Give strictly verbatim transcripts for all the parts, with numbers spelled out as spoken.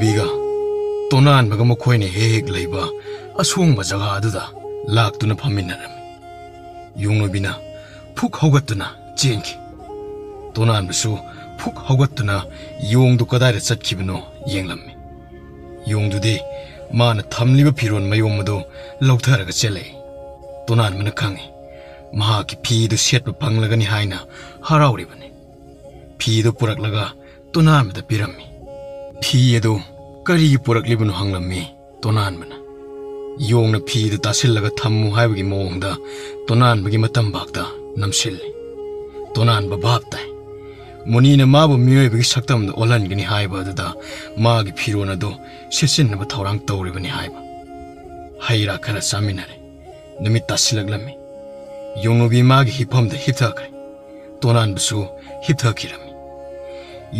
ꯅꯨꯄꯤꯒ ꯇꯣꯅꯥꯟꯕꯒ ꯃꯈꯣꯏꯅ ꯍꯦꯛ ꯍꯦꯛ ꯂꯩꯕ ꯑꯁꯣꯡꯕ ꯖꯒꯥ ꯑꯗꯨꯗ ꯂꯥꯛꯇꯨꯅ ꯐꯝꯃꯤꯟꯅꯔꯝꯃꯤ꯫ ꯌꯣꯡꯅꯨꯕꯤꯅ ꯐꯨꯛ ꯍꯧꯒꯠꯇꯨꯅ ꯆꯦꯟꯈꯤ꯫ ꯇꯣꯅꯥꯟꯕꯁꯨ ꯐꯨꯛ ꯍꯧꯒꯠꯇꯨꯅ ꯌꯣꯡꯗꯨ ꯀꯗꯥꯏꯗ ꯆꯠꯈꯤꯕꯅꯣ ꯌꯦꯡꯂꯝꯃꯤ꯫ ꯌꯣꯡꯗꯨꯗꯤ ꯃꯥꯅ ꯊꯝꯂꯤꯕ ꯐꯤꯔꯣꯜ ꯃꯌꯣꯝ ꯑꯗꯨ ꯂꯧꯊꯔꯒ ꯆꯦꯜꯂꯛꯏ꯫ ꯇꯣꯅꯥꯟꯕꯅ ꯈꯪꯏ, ꯃꯍꯥꯛꯀꯤ ꯐꯤꯗꯨ ꯁꯦꯠꯄ ꯐꯪꯂꯒꯅꯤ ꯍꯥꯏꯅ ꯍꯔꯥꯎꯔꯤꯕꯅꯤ꯫ ꯐꯤꯗꯨ ꯄꯨꯔꯛꯂꯒ ꯇꯣꯅꯥꯟꯕꯗ ꯄꯤꯔꯝꯃꯤ꯫ ꯐꯤ ꯑꯗꯨ ꯀꯔꯤꯒꯤ ꯄꯨꯔꯛꯂꯤꯕꯅꯣ ꯍꯪꯂꯝꯃꯤ ꯇꯣꯅꯥꯟꯕꯅ꯫ ꯌꯣꯡꯅ ꯐꯤꯗꯨ ꯇꯥꯁꯤꯜꯂꯒ ꯊꯝꯃꯨ ꯍꯥꯏꯕꯒꯤ ꯃꯑꯣꯡꯗ ꯇꯣꯅꯥꯟꯕꯒꯤ ꯃꯇꯝꯕꯥꯛꯇ ꯅꯝꯁꯤꯜꯂꯤ꯫ ꯇꯣꯅꯥꯟꯕ ꯚꯥꯞ ꯇꯥꯏ꯫ ꯃꯨꯅꯤꯅ ꯃꯥꯕꯨ ꯃꯤꯑꯣꯏꯕꯒꯤ ꯁꯛꯇꯝꯗ ꯑꯣꯜꯍꯟꯒꯅꯤ ꯍꯥꯏꯕ ꯑꯗꯨꯗ ꯃꯥꯒꯤ ꯐꯤꯔꯣꯜ ꯑꯗꯨ ꯁꯦꯠꯆꯤꯟꯅꯕ ꯊꯧꯔꯥꯡ ꯇꯧꯔꯤꯕꯅꯤ ꯍꯥꯏꯕ꯫ ꯍꯩ ꯔꯥ ꯈꯔ ꯆꯥꯃꯤꯟꯅꯔꯦ꯫ ꯅꯨꯃꯤꯠ ꯇꯥꯁꯤꯜꯂꯛꯂꯝꯃꯤ꯫ ꯌꯣꯡꯅꯨꯕꯤ ꯃꯥꯒꯤ ꯍꯤꯞꯐꯝꯗ ꯍꯤꯞꯊꯈ꯭ꯔꯦ꯫ ꯇꯣꯅꯥꯟꯕꯁꯨ ꯍꯤꯞꯊꯈꯤꯔꯝꯃꯤ꯫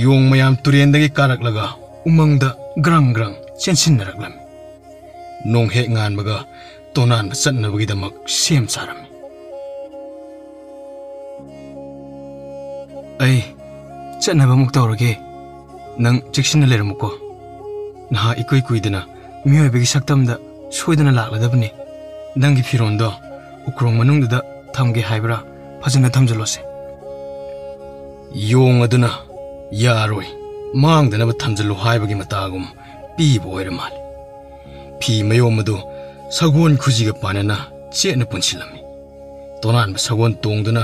ꯌꯣꯡ ꯃꯌꯥꯝ ꯇꯨꯔꯦꯟꯗꯒꯤ ꯀꯥꯔꯛꯂꯒ ꯎꯃꯪꯗ ꯒ꯭ꯔꯪ ꯒ꯭ꯔꯪ ꯆꯦꯟꯁꯤꯟꯅꯔꯛꯂꯝꯃꯤ꯫ ꯅꯣꯡ ꯍꯦꯛ ꯉꯥꯟꯕꯒ ꯇꯣꯅꯥꯟꯕ ꯆꯠꯅꯕꯒꯤꯗꯃꯛ ꯁꯦꯝ ꯁꯥꯔꯝꯃꯤ꯫ "ꯑꯩ ꯆꯠꯅꯕ ꯑꯃꯨꯛ ꯇꯧꯔꯒꯦ꯫ ꯅꯪ ꯆꯦꯛꯁꯤꯟꯅ ꯂꯩꯔꯝꯃꯨꯀꯣ꯫ ꯅꯍꯥ ꯏꯀꯨꯏ ꯀꯨꯏꯗꯅ ꯃꯤꯑꯣꯏꯕꯒꯤ ꯁꯛꯇꯝꯗ ꯁꯣꯏꯗꯅ ꯂꯥꯛꯂꯗꯕꯅꯤ꯫ ꯅꯪꯒꯤ ꯐꯤꯔꯣꯟꯗꯣ ꯎꯈ꯭ꯔꯣꯡ ꯃꯅꯨꯡꯗꯨꯗ ꯊꯝꯒꯦ ꯍꯥꯏꯕ꯭ꯔꯥ? ꯐꯖꯅ ꯊꯝꯖꯜꯂꯣꯁꯦ꯫" ꯌꯣꯡ ꯑꯗꯨꯅ "ꯌꯥꯔꯣꯏ, ꯃꯥꯡꯗꯅꯕ ꯊꯝꯖꯜꯂꯨ" ꯍꯥꯏꯕꯒꯤ ꯃꯇꯥꯒꯨꯝ ꯄꯤꯕ ꯑꯣꯏꯔ ꯃꯥꯜꯂꯦ꯫ ꯐꯤ ꯃꯌꯣꯝ ꯑꯗꯨ ꯁꯒꯣꯜ ꯈꯨꯖꯤꯒ ꯄꯥꯟꯅꯅ ꯆꯦꯠꯅ ꯄꯨꯟꯁꯤꯜꯂꯝꯃꯤ꯫ ꯇꯣꯅꯥꯟꯕ ꯁꯒꯣꯜ ꯇꯣꯡꯗꯨꯅ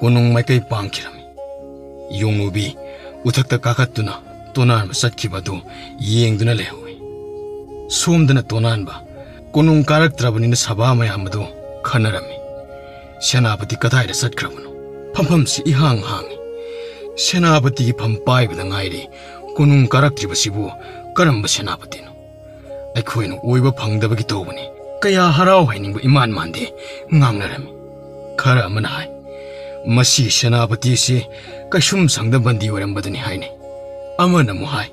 ꯀꯣꯅꯨꯡ ꯃꯥꯏꯀꯩ ꯄꯥꯡꯈꯤꯔꯝꯃꯤ꯫ ꯌꯣꯡꯅꯨꯕꯤ ꯎꯊꯛꯇ ꯀꯥꯈꯠꯇꯨꯅ ꯇꯣꯅꯥꯟꯕ ꯆꯠꯈꯤꯕ ꯑꯗꯨ ꯌꯦꯡꯗꯨꯅ ꯂꯩꯍꯧꯏ꯫ ꯁꯣꯝꯗꯅ ꯇꯣꯅꯥꯟꯕ ꯀꯣꯅꯨꯡ ꯀꯥꯔꯛꯇ꯭ꯔꯕꯅꯤꯅ ꯁꯚꯥ ꯃꯌꯥꯝ ꯑꯗꯨ ꯈꯟꯅꯔꯝꯃꯤ꯫ "ꯁꯦꯅꯥꯄꯇꯤ ꯀꯗꯥꯏꯗ ꯆꯠꯈ꯭ꯔꯕꯅꯣ? ꯐꯝꯐꯝꯁꯤ ꯏꯍꯥꯡ ꯍꯥꯡꯉꯤ꯫ ꯁꯦꯅꯥꯄꯇꯤꯒꯤ ꯐꯝ ꯄꯥꯏꯕꯗ ꯉꯥꯏꯔꯤ꯫ ꯀꯣꯅꯨꯡ ꯀꯥꯔꯛꯇ꯭ꯔꯤꯕꯁꯤꯕꯨ ꯀꯔꯝꯕ ꯁꯦꯅꯥꯄꯇꯤꯅꯣ? ꯑꯩꯈꯣꯏꯅ ꯑꯣꯏꯕ ꯐꯪꯗꯕꯒꯤ ꯇꯧꯕꯅꯤ꯫ ꯀꯌꯥ ꯍꯔꯥꯎ ꯍꯥꯏꯅꯤꯡꯕ ꯏꯃꯥꯟ ꯃꯥꯟꯗꯦ" ꯉꯥꯡꯅꯔꯝꯃꯤ꯫ ꯈꯔ ꯑꯃꯅ ꯍꯥꯏ, "ꯃꯁꯤ ꯁꯦꯅꯥꯄꯇꯤ ꯑꯁꯤ ꯀꯩꯁꯨꯝ ꯁꯪꯗ ꯕꯟꯗꯤ ꯑꯣꯏꯔꯝꯕꯗꯨꯅꯤ" ꯍꯥꯏꯅꯩ꯫ ꯑꯃꯅ ꯑꯃꯨꯛ ꯍꯥꯏ,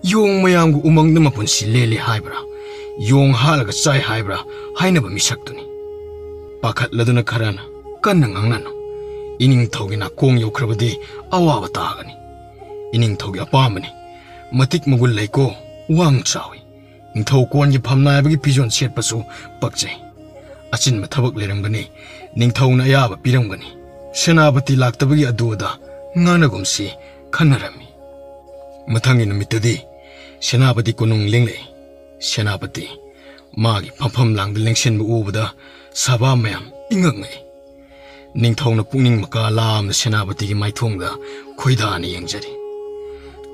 "ꯌꯣꯡ ꯃꯌꯥꯝꯒ ꯎꯃꯪꯗ ꯃꯄꯨꯟꯁꯤ ꯂꯦꯜꯂꯤ ꯍꯥꯏꯕ꯭ꯔꯥ, ꯌꯣꯡ ꯍꯥꯠꯂꯒ ꯆꯥꯏ ꯍꯥꯏꯕ꯭ꯔꯥ ꯍꯥꯏꯅꯕ ꯃꯤꯁꯛꯇꯨꯅꯤ"꯫ ꯄꯥꯈꯠꯂꯗꯨꯅ ꯈꯔꯅ ꯀꯟꯅ ꯉꯥꯡꯅꯅꯨ꯫ ꯏꯅꯤꯡꯊꯧꯒꯤ ꯅꯥꯀꯣꯡ ꯌꯧꯈ꯭ꯔꯕꯗꯤ ꯑꯋꯥꯕ ꯇꯥꯒꯅꯤ꯫ ꯏꯅꯤꯡꯊꯧꯒꯤ ꯑꯄꯥꯝꯕꯅꯤ꯫ ꯃꯇꯤꯛ ꯃꯒꯨꯟ ꯂꯩꯀꯣ꯫ ꯋꯥꯡ ꯆꯥꯎꯏ꯫ ꯅꯤꯡꯊꯧ ꯀꯣꯟꯒꯤ ꯐꯝꯅꯥꯏꯕꯒꯤ ꯐꯤꯖꯣꯜ ꯁꯦꯠꯄꯁꯨ ꯄꯛꯆꯩ꯫ ꯑꯆꯤꯟꯕ ꯊꯕꯛ ꯂꯩꯔꯝꯒꯅꯤ, ꯅꯤꯡꯊꯧꯅ ꯑꯌꯥꯕ ꯄꯤꯔꯝꯒꯅꯤ꯫ ꯁꯦꯅꯥꯄꯇꯤ ꯂꯥꯛꯇꯕꯒꯤ ꯑꯗꯨ ꯑꯗꯥ ꯉꯥꯡꯅꯒꯨꯝꯁꯤ ꯈꯟꯅꯔꯝꯃꯤ꯫ ꯃꯊꯪꯒꯤ ꯅꯨꯃꯤꯠꯇꯗꯤ ꯁꯦꯅꯥꯄꯇꯤ ꯀꯣꯅꯨꯡ ꯂꯦꯡꯂꯛꯏ꯫ ꯁꯦꯅꯥꯄꯇꯤ ꯃꯥꯒꯤ ꯐꯝꯐꯝ ꯂꯥꯡꯗ ꯂꯦꯡꯁꯤꯟꯕ ꯎꯕꯗ ꯁꯚꯥ ꯃꯌꯥꯝ ꯏꯉꯛ ꯉꯛꯏ꯫ ꯅꯤꯡꯊꯧꯅ ꯄꯨꯛꯅꯤꯡ ꯃꯀꯥ ꯂꯥꯝꯅ ꯁꯦꯅꯥꯄꯇꯤꯒꯤ ꯃꯥꯏꯊꯣꯡꯗ ꯈꯣꯏꯗꯥꯅ ꯌꯦꯡꯖꯔꯤ꯫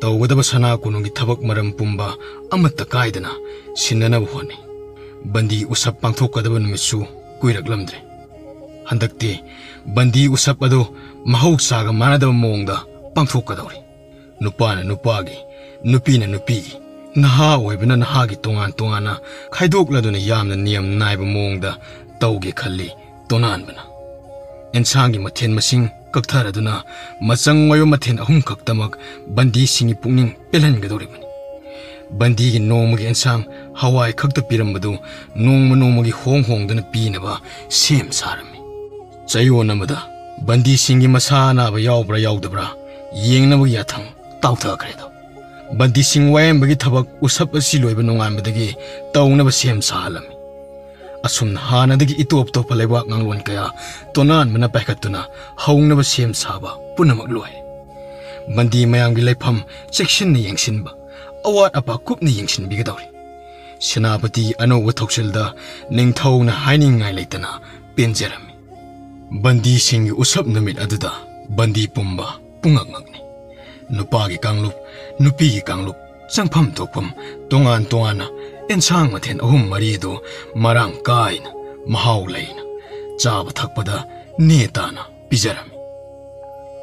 ꯇꯧꯒꯗꯕ ꯁꯅꯥ ꯀꯣꯅꯨꯡꯒꯤ ꯊꯕꯛ ꯃꯔꯝ ꯄꯨꯝꯕ ꯑꯃꯠꯇ ꯀꯥꯏꯗꯅ ꯁꯤꯟꯅꯅꯕ ꯍꯣꯠꯅꯩ꯫ ꯕꯟꯗꯤ ꯎꯁꯞ ꯄꯥꯡꯊꯣꯛꯀꯗꯕ ꯅꯨꯃꯤꯠꯁꯨ ꯀꯨꯏꯔꯛꯂꯝꯗ꯭ꯔꯦ꯫ ꯍꯟꯗꯛꯇꯤ ꯕꯟꯗꯤ ꯎꯁꯞ ꯑꯗꯨ ꯃꯍꯧꯁꯥꯒ ꯃꯥꯟꯅꯗꯕ ꯃꯑꯣꯡꯗ ꯄꯥꯡꯊꯣꯛꯀꯗꯧꯔꯤ꯫ ꯅꯨꯄꯥꯅ ꯅꯨꯄꯥꯒꯤ, ꯅꯨꯄꯤꯅ ꯅꯨꯄꯤꯒꯤ, ꯅꯍꯥ ꯑꯣꯏꯕꯅ ꯅꯍꯥꯒꯤ ꯇꯣꯉꯥꯟ ꯇꯣꯉꯥꯟꯅ ꯈꯥꯏꯗꯣꯛꯂꯗꯨꯅ ꯌꯥꯝꯅ ꯅꯤꯌꯝ ꯅꯥꯏꯕ ꯃꯑꯣꯡꯗ ꯇꯧꯒꯦ ꯈꯜꯂꯤ ꯇꯣꯅꯥꯟꯕꯅ꯫ ꯑꯦꯟꯁꯥꯡꯒꯤ ꯃꯊꯦꯜ ꯃꯁꯤꯡ ꯀꯛꯊꯔꯗꯨꯅ ꯃꯆꯪ ꯑꯣꯏꯕ ꯃꯊꯦꯜ ꯑꯍꯨꯝ ꯈꯛꯇꯃꯛ ꯕꯟꯗꯤꯁꯤꯡꯒꯤ ꯄꯨꯛꯅꯤꯡ ꯄꯦꯜꯍꯟꯒꯗꯧꯔꯤꯕꯅꯤ꯫ ꯕꯟꯗꯤꯒꯤ ꯅꯣꯡꯃꯒꯤ ꯑꯦꯟꯁꯥꯡ ꯍꯋꯥꯏ ꯈꯛꯇ ꯄꯤꯔꯝꯕꯗꯨ ꯅꯣꯡꯃ ꯅꯣꯡꯃꯒꯤ ꯍꯣꯡ ꯍꯣꯡꯗꯨꯅ ꯄꯤꯅꯕ ꯁꯦꯝ ꯁꯥꯔꯝꯃꯤ꯫ ꯆꯌꯣꯜ ꯑꯃꯗ ꯕꯟꯗꯤꯁꯤꯡꯒꯤ ꯃꯁꯥ ꯑꯅꯥꯕ ꯌꯥꯎꯕ꯭ꯔꯥ ꯌꯥꯎꯗꯕ꯭ꯔꯥ ꯌꯦꯡꯅꯕꯒꯤ ꯌꯥꯊꯪ ꯇꯥꯎꯊꯈ꯭ꯔꯦꯗꯣ꯫ ꯕꯟꯗꯤꯁꯤꯡ ꯋꯥꯌꯦꯟꯕꯒꯤ ꯊꯕꯛ ꯎꯁꯞ ꯑꯁꯤ ꯂꯣꯏꯕ ꯅꯣꯡꯉꯥꯟꯕꯗꯒꯤ ꯇꯧꯅꯕ ꯁꯦꯝ ꯁꯥꯍꯜꯂꯝꯃꯤ꯫ ꯑꯁꯨꯝꯅ ꯍꯥꯟꯅꯗꯒꯤ ꯏꯇꯣꯞ ꯇꯣꯞꯄ ꯂꯩꯕꯥꯛ ꯉꯥꯡꯂꯣꯟ ꯀꯌꯥ ꯇꯣꯅꯥꯟꯕꯅ ꯄꯥꯏꯈꯠꯇꯨꯅ ꯍꯧꯅꯕ ꯁꯦꯝ ꯁꯥꯕ ꯄꯨꯝꯅꯃꯛ ꯂꯣꯏꯔꯦ꯫ ꯕꯟꯗꯤ ꯃꯌꯥꯝꯒꯤ ꯂꯩꯐꯝ ꯆꯦꯛꯁꯤꯟꯅ ꯌꯦꯡꯁꯤꯟꯕ, ꯑꯋꯥꯠ ꯑꯄꯥ ꯀꯨꯞꯅ ꯌꯦꯡꯁꯤꯟꯕꯤꯒꯗꯧꯔꯤ꯫ ꯁꯦꯅꯥꯄꯇꯤꯒꯤ ꯑꯅꯧꯕ ꯊꯧꯁꯤꯜꯗ ꯅꯤꯡꯊꯧꯅ ꯍꯥꯏꯅꯤꯡꯉꯥꯏ ꯂꯩꯇꯅ ꯄꯦꯟꯖꯔꯝꯃꯤ꯫ ꯕꯟꯗꯤꯁꯤꯡꯒꯤ ꯎꯁꯞ ꯅꯨꯃꯤꯠ ꯑꯗꯨꯗ ꯕꯟꯗꯤ ꯄꯨꯝꯕ ꯄꯨꯡꯉꯛ ꯉꯛꯅꯤ꯫ ꯅꯨꯄꯥꯒꯤ ꯀꯥꯡꯂꯨꯞ, ꯅꯨꯄꯤꯒꯤ ꯀꯥꯡꯂꯨꯞ, ꯆꯪꯐꯝ ꯊꯣꯛꯐꯝ ꯇꯣꯉꯥꯟ ꯇꯣꯉꯥꯟꯅ ꯑꯦꯟꯁꯥꯡ ꯃꯊꯦꯜ ꯑꯍꯨꯝ ꯃꯔꯤ ꯑꯗꯨ ꯃꯔꯥꯡ ꯀꯥꯏꯅ ꯃꯍꯥꯎ ꯂꯩꯅ ꯆꯥꯕ ꯊꯛꯄꯗ ꯅꯦ ꯇꯥꯅ ꯄꯤꯖꯔꯝꯃꯤ꯫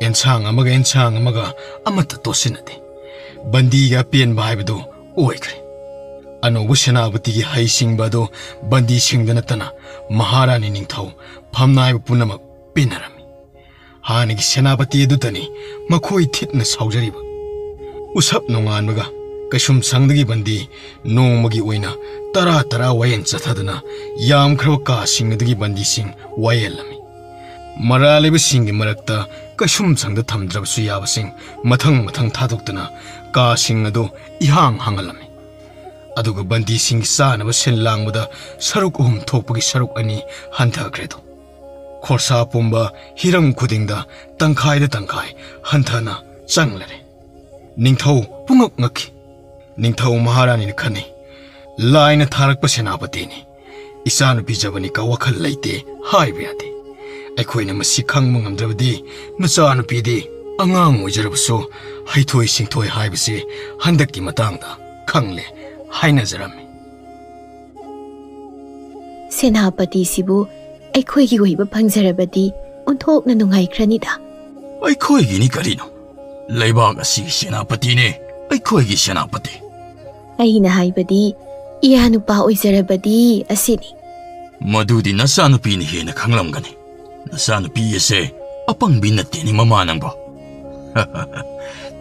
ꯑꯦꯟꯁꯥꯡ ꯑꯃꯒ ꯑꯦꯟꯁꯥꯡ ꯑꯃꯒ ꯑꯃꯠꯇ ꯇꯣꯠꯁꯤꯟꯅꯗꯦ꯫ ꯕꯟꯗꯤꯒꯤ ꯑꯄꯦꯟꯕ ꯍꯥꯏꯕꯗꯨ ꯑꯣꯏꯈ꯭ꯔꯦ꯫ ꯑꯅꯧꯕ ꯁꯦꯅꯥꯄꯇꯤꯒꯤ ꯍꯩꯁꯤꯡꯕ ꯑꯗꯨ ꯕꯟꯗꯤꯁꯤꯡꯗ ꯅꯠꯇꯅ ꯃꯍꯥꯔꯥꯅꯤ ꯅꯤꯡꯊꯧ ꯐꯝꯅꯥꯏꯕ ꯄꯨꯝꯅꯃꯛ ꯄꯦꯟꯅꯔꯝꯃꯤ꯫ ꯍꯥꯟꯅꯒꯤ ꯁꯦꯅꯥꯄꯇꯤ ꯑꯗꯨꯗꯅꯤ ꯃꯈꯣꯏ ꯊꯤꯠꯅ ꯁꯥꯎꯖꯔꯤꯕ꯫ ꯎꯁꯞ ꯅꯣꯡꯉꯥꯟꯕꯒ ꯀꯩꯁꯨꯝꯁꯪꯗꯒꯤ ꯕꯟꯗꯤ ꯅꯣꯡꯃꯒꯤ ꯑꯣꯏꯅ ꯇꯔꯥ ꯇꯔꯥ ꯋꯥꯌꯦꯜ ꯆꯠꯊꯗꯨꯅ ꯌꯥꯝꯈ꯭ꯔꯕ ꯀꯥꯁꯤꯡ ꯑꯗꯨꯒꯤ ꯕꯟꯗꯤꯁꯤꯡ ꯋꯥꯌꯦꯜꯂꯝꯃꯤ꯫ ꯃꯔꯥ ꯂꯩꯕꯁꯤꯡꯒꯤ ꯃꯔꯛꯇ ꯀꯩꯁꯨꯝꯁꯪꯗ ꯊꯝꯗ꯭ꯔꯕꯁꯨ ꯌꯥꯕꯁꯤꯡ ꯃꯊꯪ ꯃꯊꯪ ꯊꯥꯗꯣꯛꯇꯨꯅ ꯀꯥꯁꯤꯡ ꯑꯗꯨ ꯏꯍꯥꯡ ꯍꯥꯡꯍꯜꯂꯝꯃꯤ꯫ ꯑꯗꯨꯒ ꯕꯟꯗꯤꯁꯤꯡꯒꯤ ꯆꯥꯅꯕ ꯁꯤꯜ ꯂꯥꯡꯕꯗ ꯁꯔꯨꯛ ꯑꯍꯨꯝ ꯊꯣꯛꯄꯒꯤ ꯁꯔꯨꯛ ꯑꯅꯤ ꯍꯟꯊꯈ꯭ꯔꯦꯗꯣ꯫ ꯈꯣꯔꯁꯥ ꯄꯨꯝꯕ ꯍꯤꯔꯝ ꯈꯨꯗꯤꯡꯗ ꯇꯪꯈꯥꯏꯗ ꯇꯪꯈꯥꯏ ꯍꯟꯊꯅ ꯆꯪꯂꯔꯦ꯫ ꯅꯤꯡꯊꯧ ꯄꯨꯡꯉꯛ ꯉꯛꯈꯤ꯫ ꯅꯤꯡꯊꯧ ꯃꯍꯥꯔꯥꯅꯤꯅ ꯈꯟꯅꯩ, "ꯂꯥꯏꯅ ꯊꯥꯔꯛꯄ ꯁꯦꯅꯥꯄꯇꯤꯅꯤ꯫ ꯏꯆꯥꯅꯨꯄꯤ ꯖꯕꯅꯤꯀꯥ ꯋꯥꯈꯜ ꯂꯩꯇꯦ ꯍꯥꯏꯕ ꯌꯥꯗꯦ꯫ ꯑꯩꯈꯣꯏꯅ ꯃꯁꯤ ꯈꯪꯕ ꯉꯝꯗ꯭ꯔꯕꯗꯤ ꯃꯆꯥꯅꯨꯄꯤꯗꯤ ꯑꯉꯥꯡ ꯑꯣꯏꯖꯔꯕꯁꯨ ꯍꯩꯊꯣꯏ ꯁꯤꯡꯊꯣꯏ ꯍꯥꯏꯕꯁꯤ ꯍꯟꯗꯛꯀꯤ ꯃꯇꯥꯡꯗ ꯈꯪꯂꯦ ꯍꯥꯏꯅꯖꯔꯝꯃꯤ"꯫ ꯁꯦꯅꯥꯄꯇꯤꯁꯤꯕꯨ ꯑꯩꯈꯣꯏꯒꯤ ꯑꯣꯏꯕ ꯐꯪꯖꯔꯕꯗꯤ ꯑꯣꯟꯊꯣꯛꯅ ꯅꯨꯡꯉꯥꯏꯈ꯭ꯔꯅꯤꯗ꯫ "ꯑꯩꯈꯣꯏꯒꯤꯅꯤ ꯀꯔꯤꯅꯣ? ꯂꯩꯕꯥꯛ ꯑꯁꯤꯒꯤ ꯁꯦꯅꯥꯄꯇꯤꯅꯦ, ꯑꯩꯈꯣꯏꯒꯤ ꯁꯦꯅꯥꯄꯇꯤ"꯫ "ꯑꯩꯅ ꯍꯥꯏꯕꯗꯤ ꯏꯌꯥ ꯅꯨꯄꯥ ꯑꯣꯏꯖꯔꯕꯗꯤ ꯑꯁꯤꯅꯤ"꯫ "ꯃꯗꯨꯗꯤ ꯅꯆꯥꯅꯨꯄꯤꯅ ꯍꯦꯟꯅ ꯈꯪꯂꯝꯒꯅꯤ꯫ ꯅꯆꯥꯅꯨꯄꯤ ꯑꯁꯦ ꯑꯄꯪꯕꯤ ꯅꯠꯇꯦꯅꯦ ꯃꯃꯥ ꯅꯪꯕꯣ꯫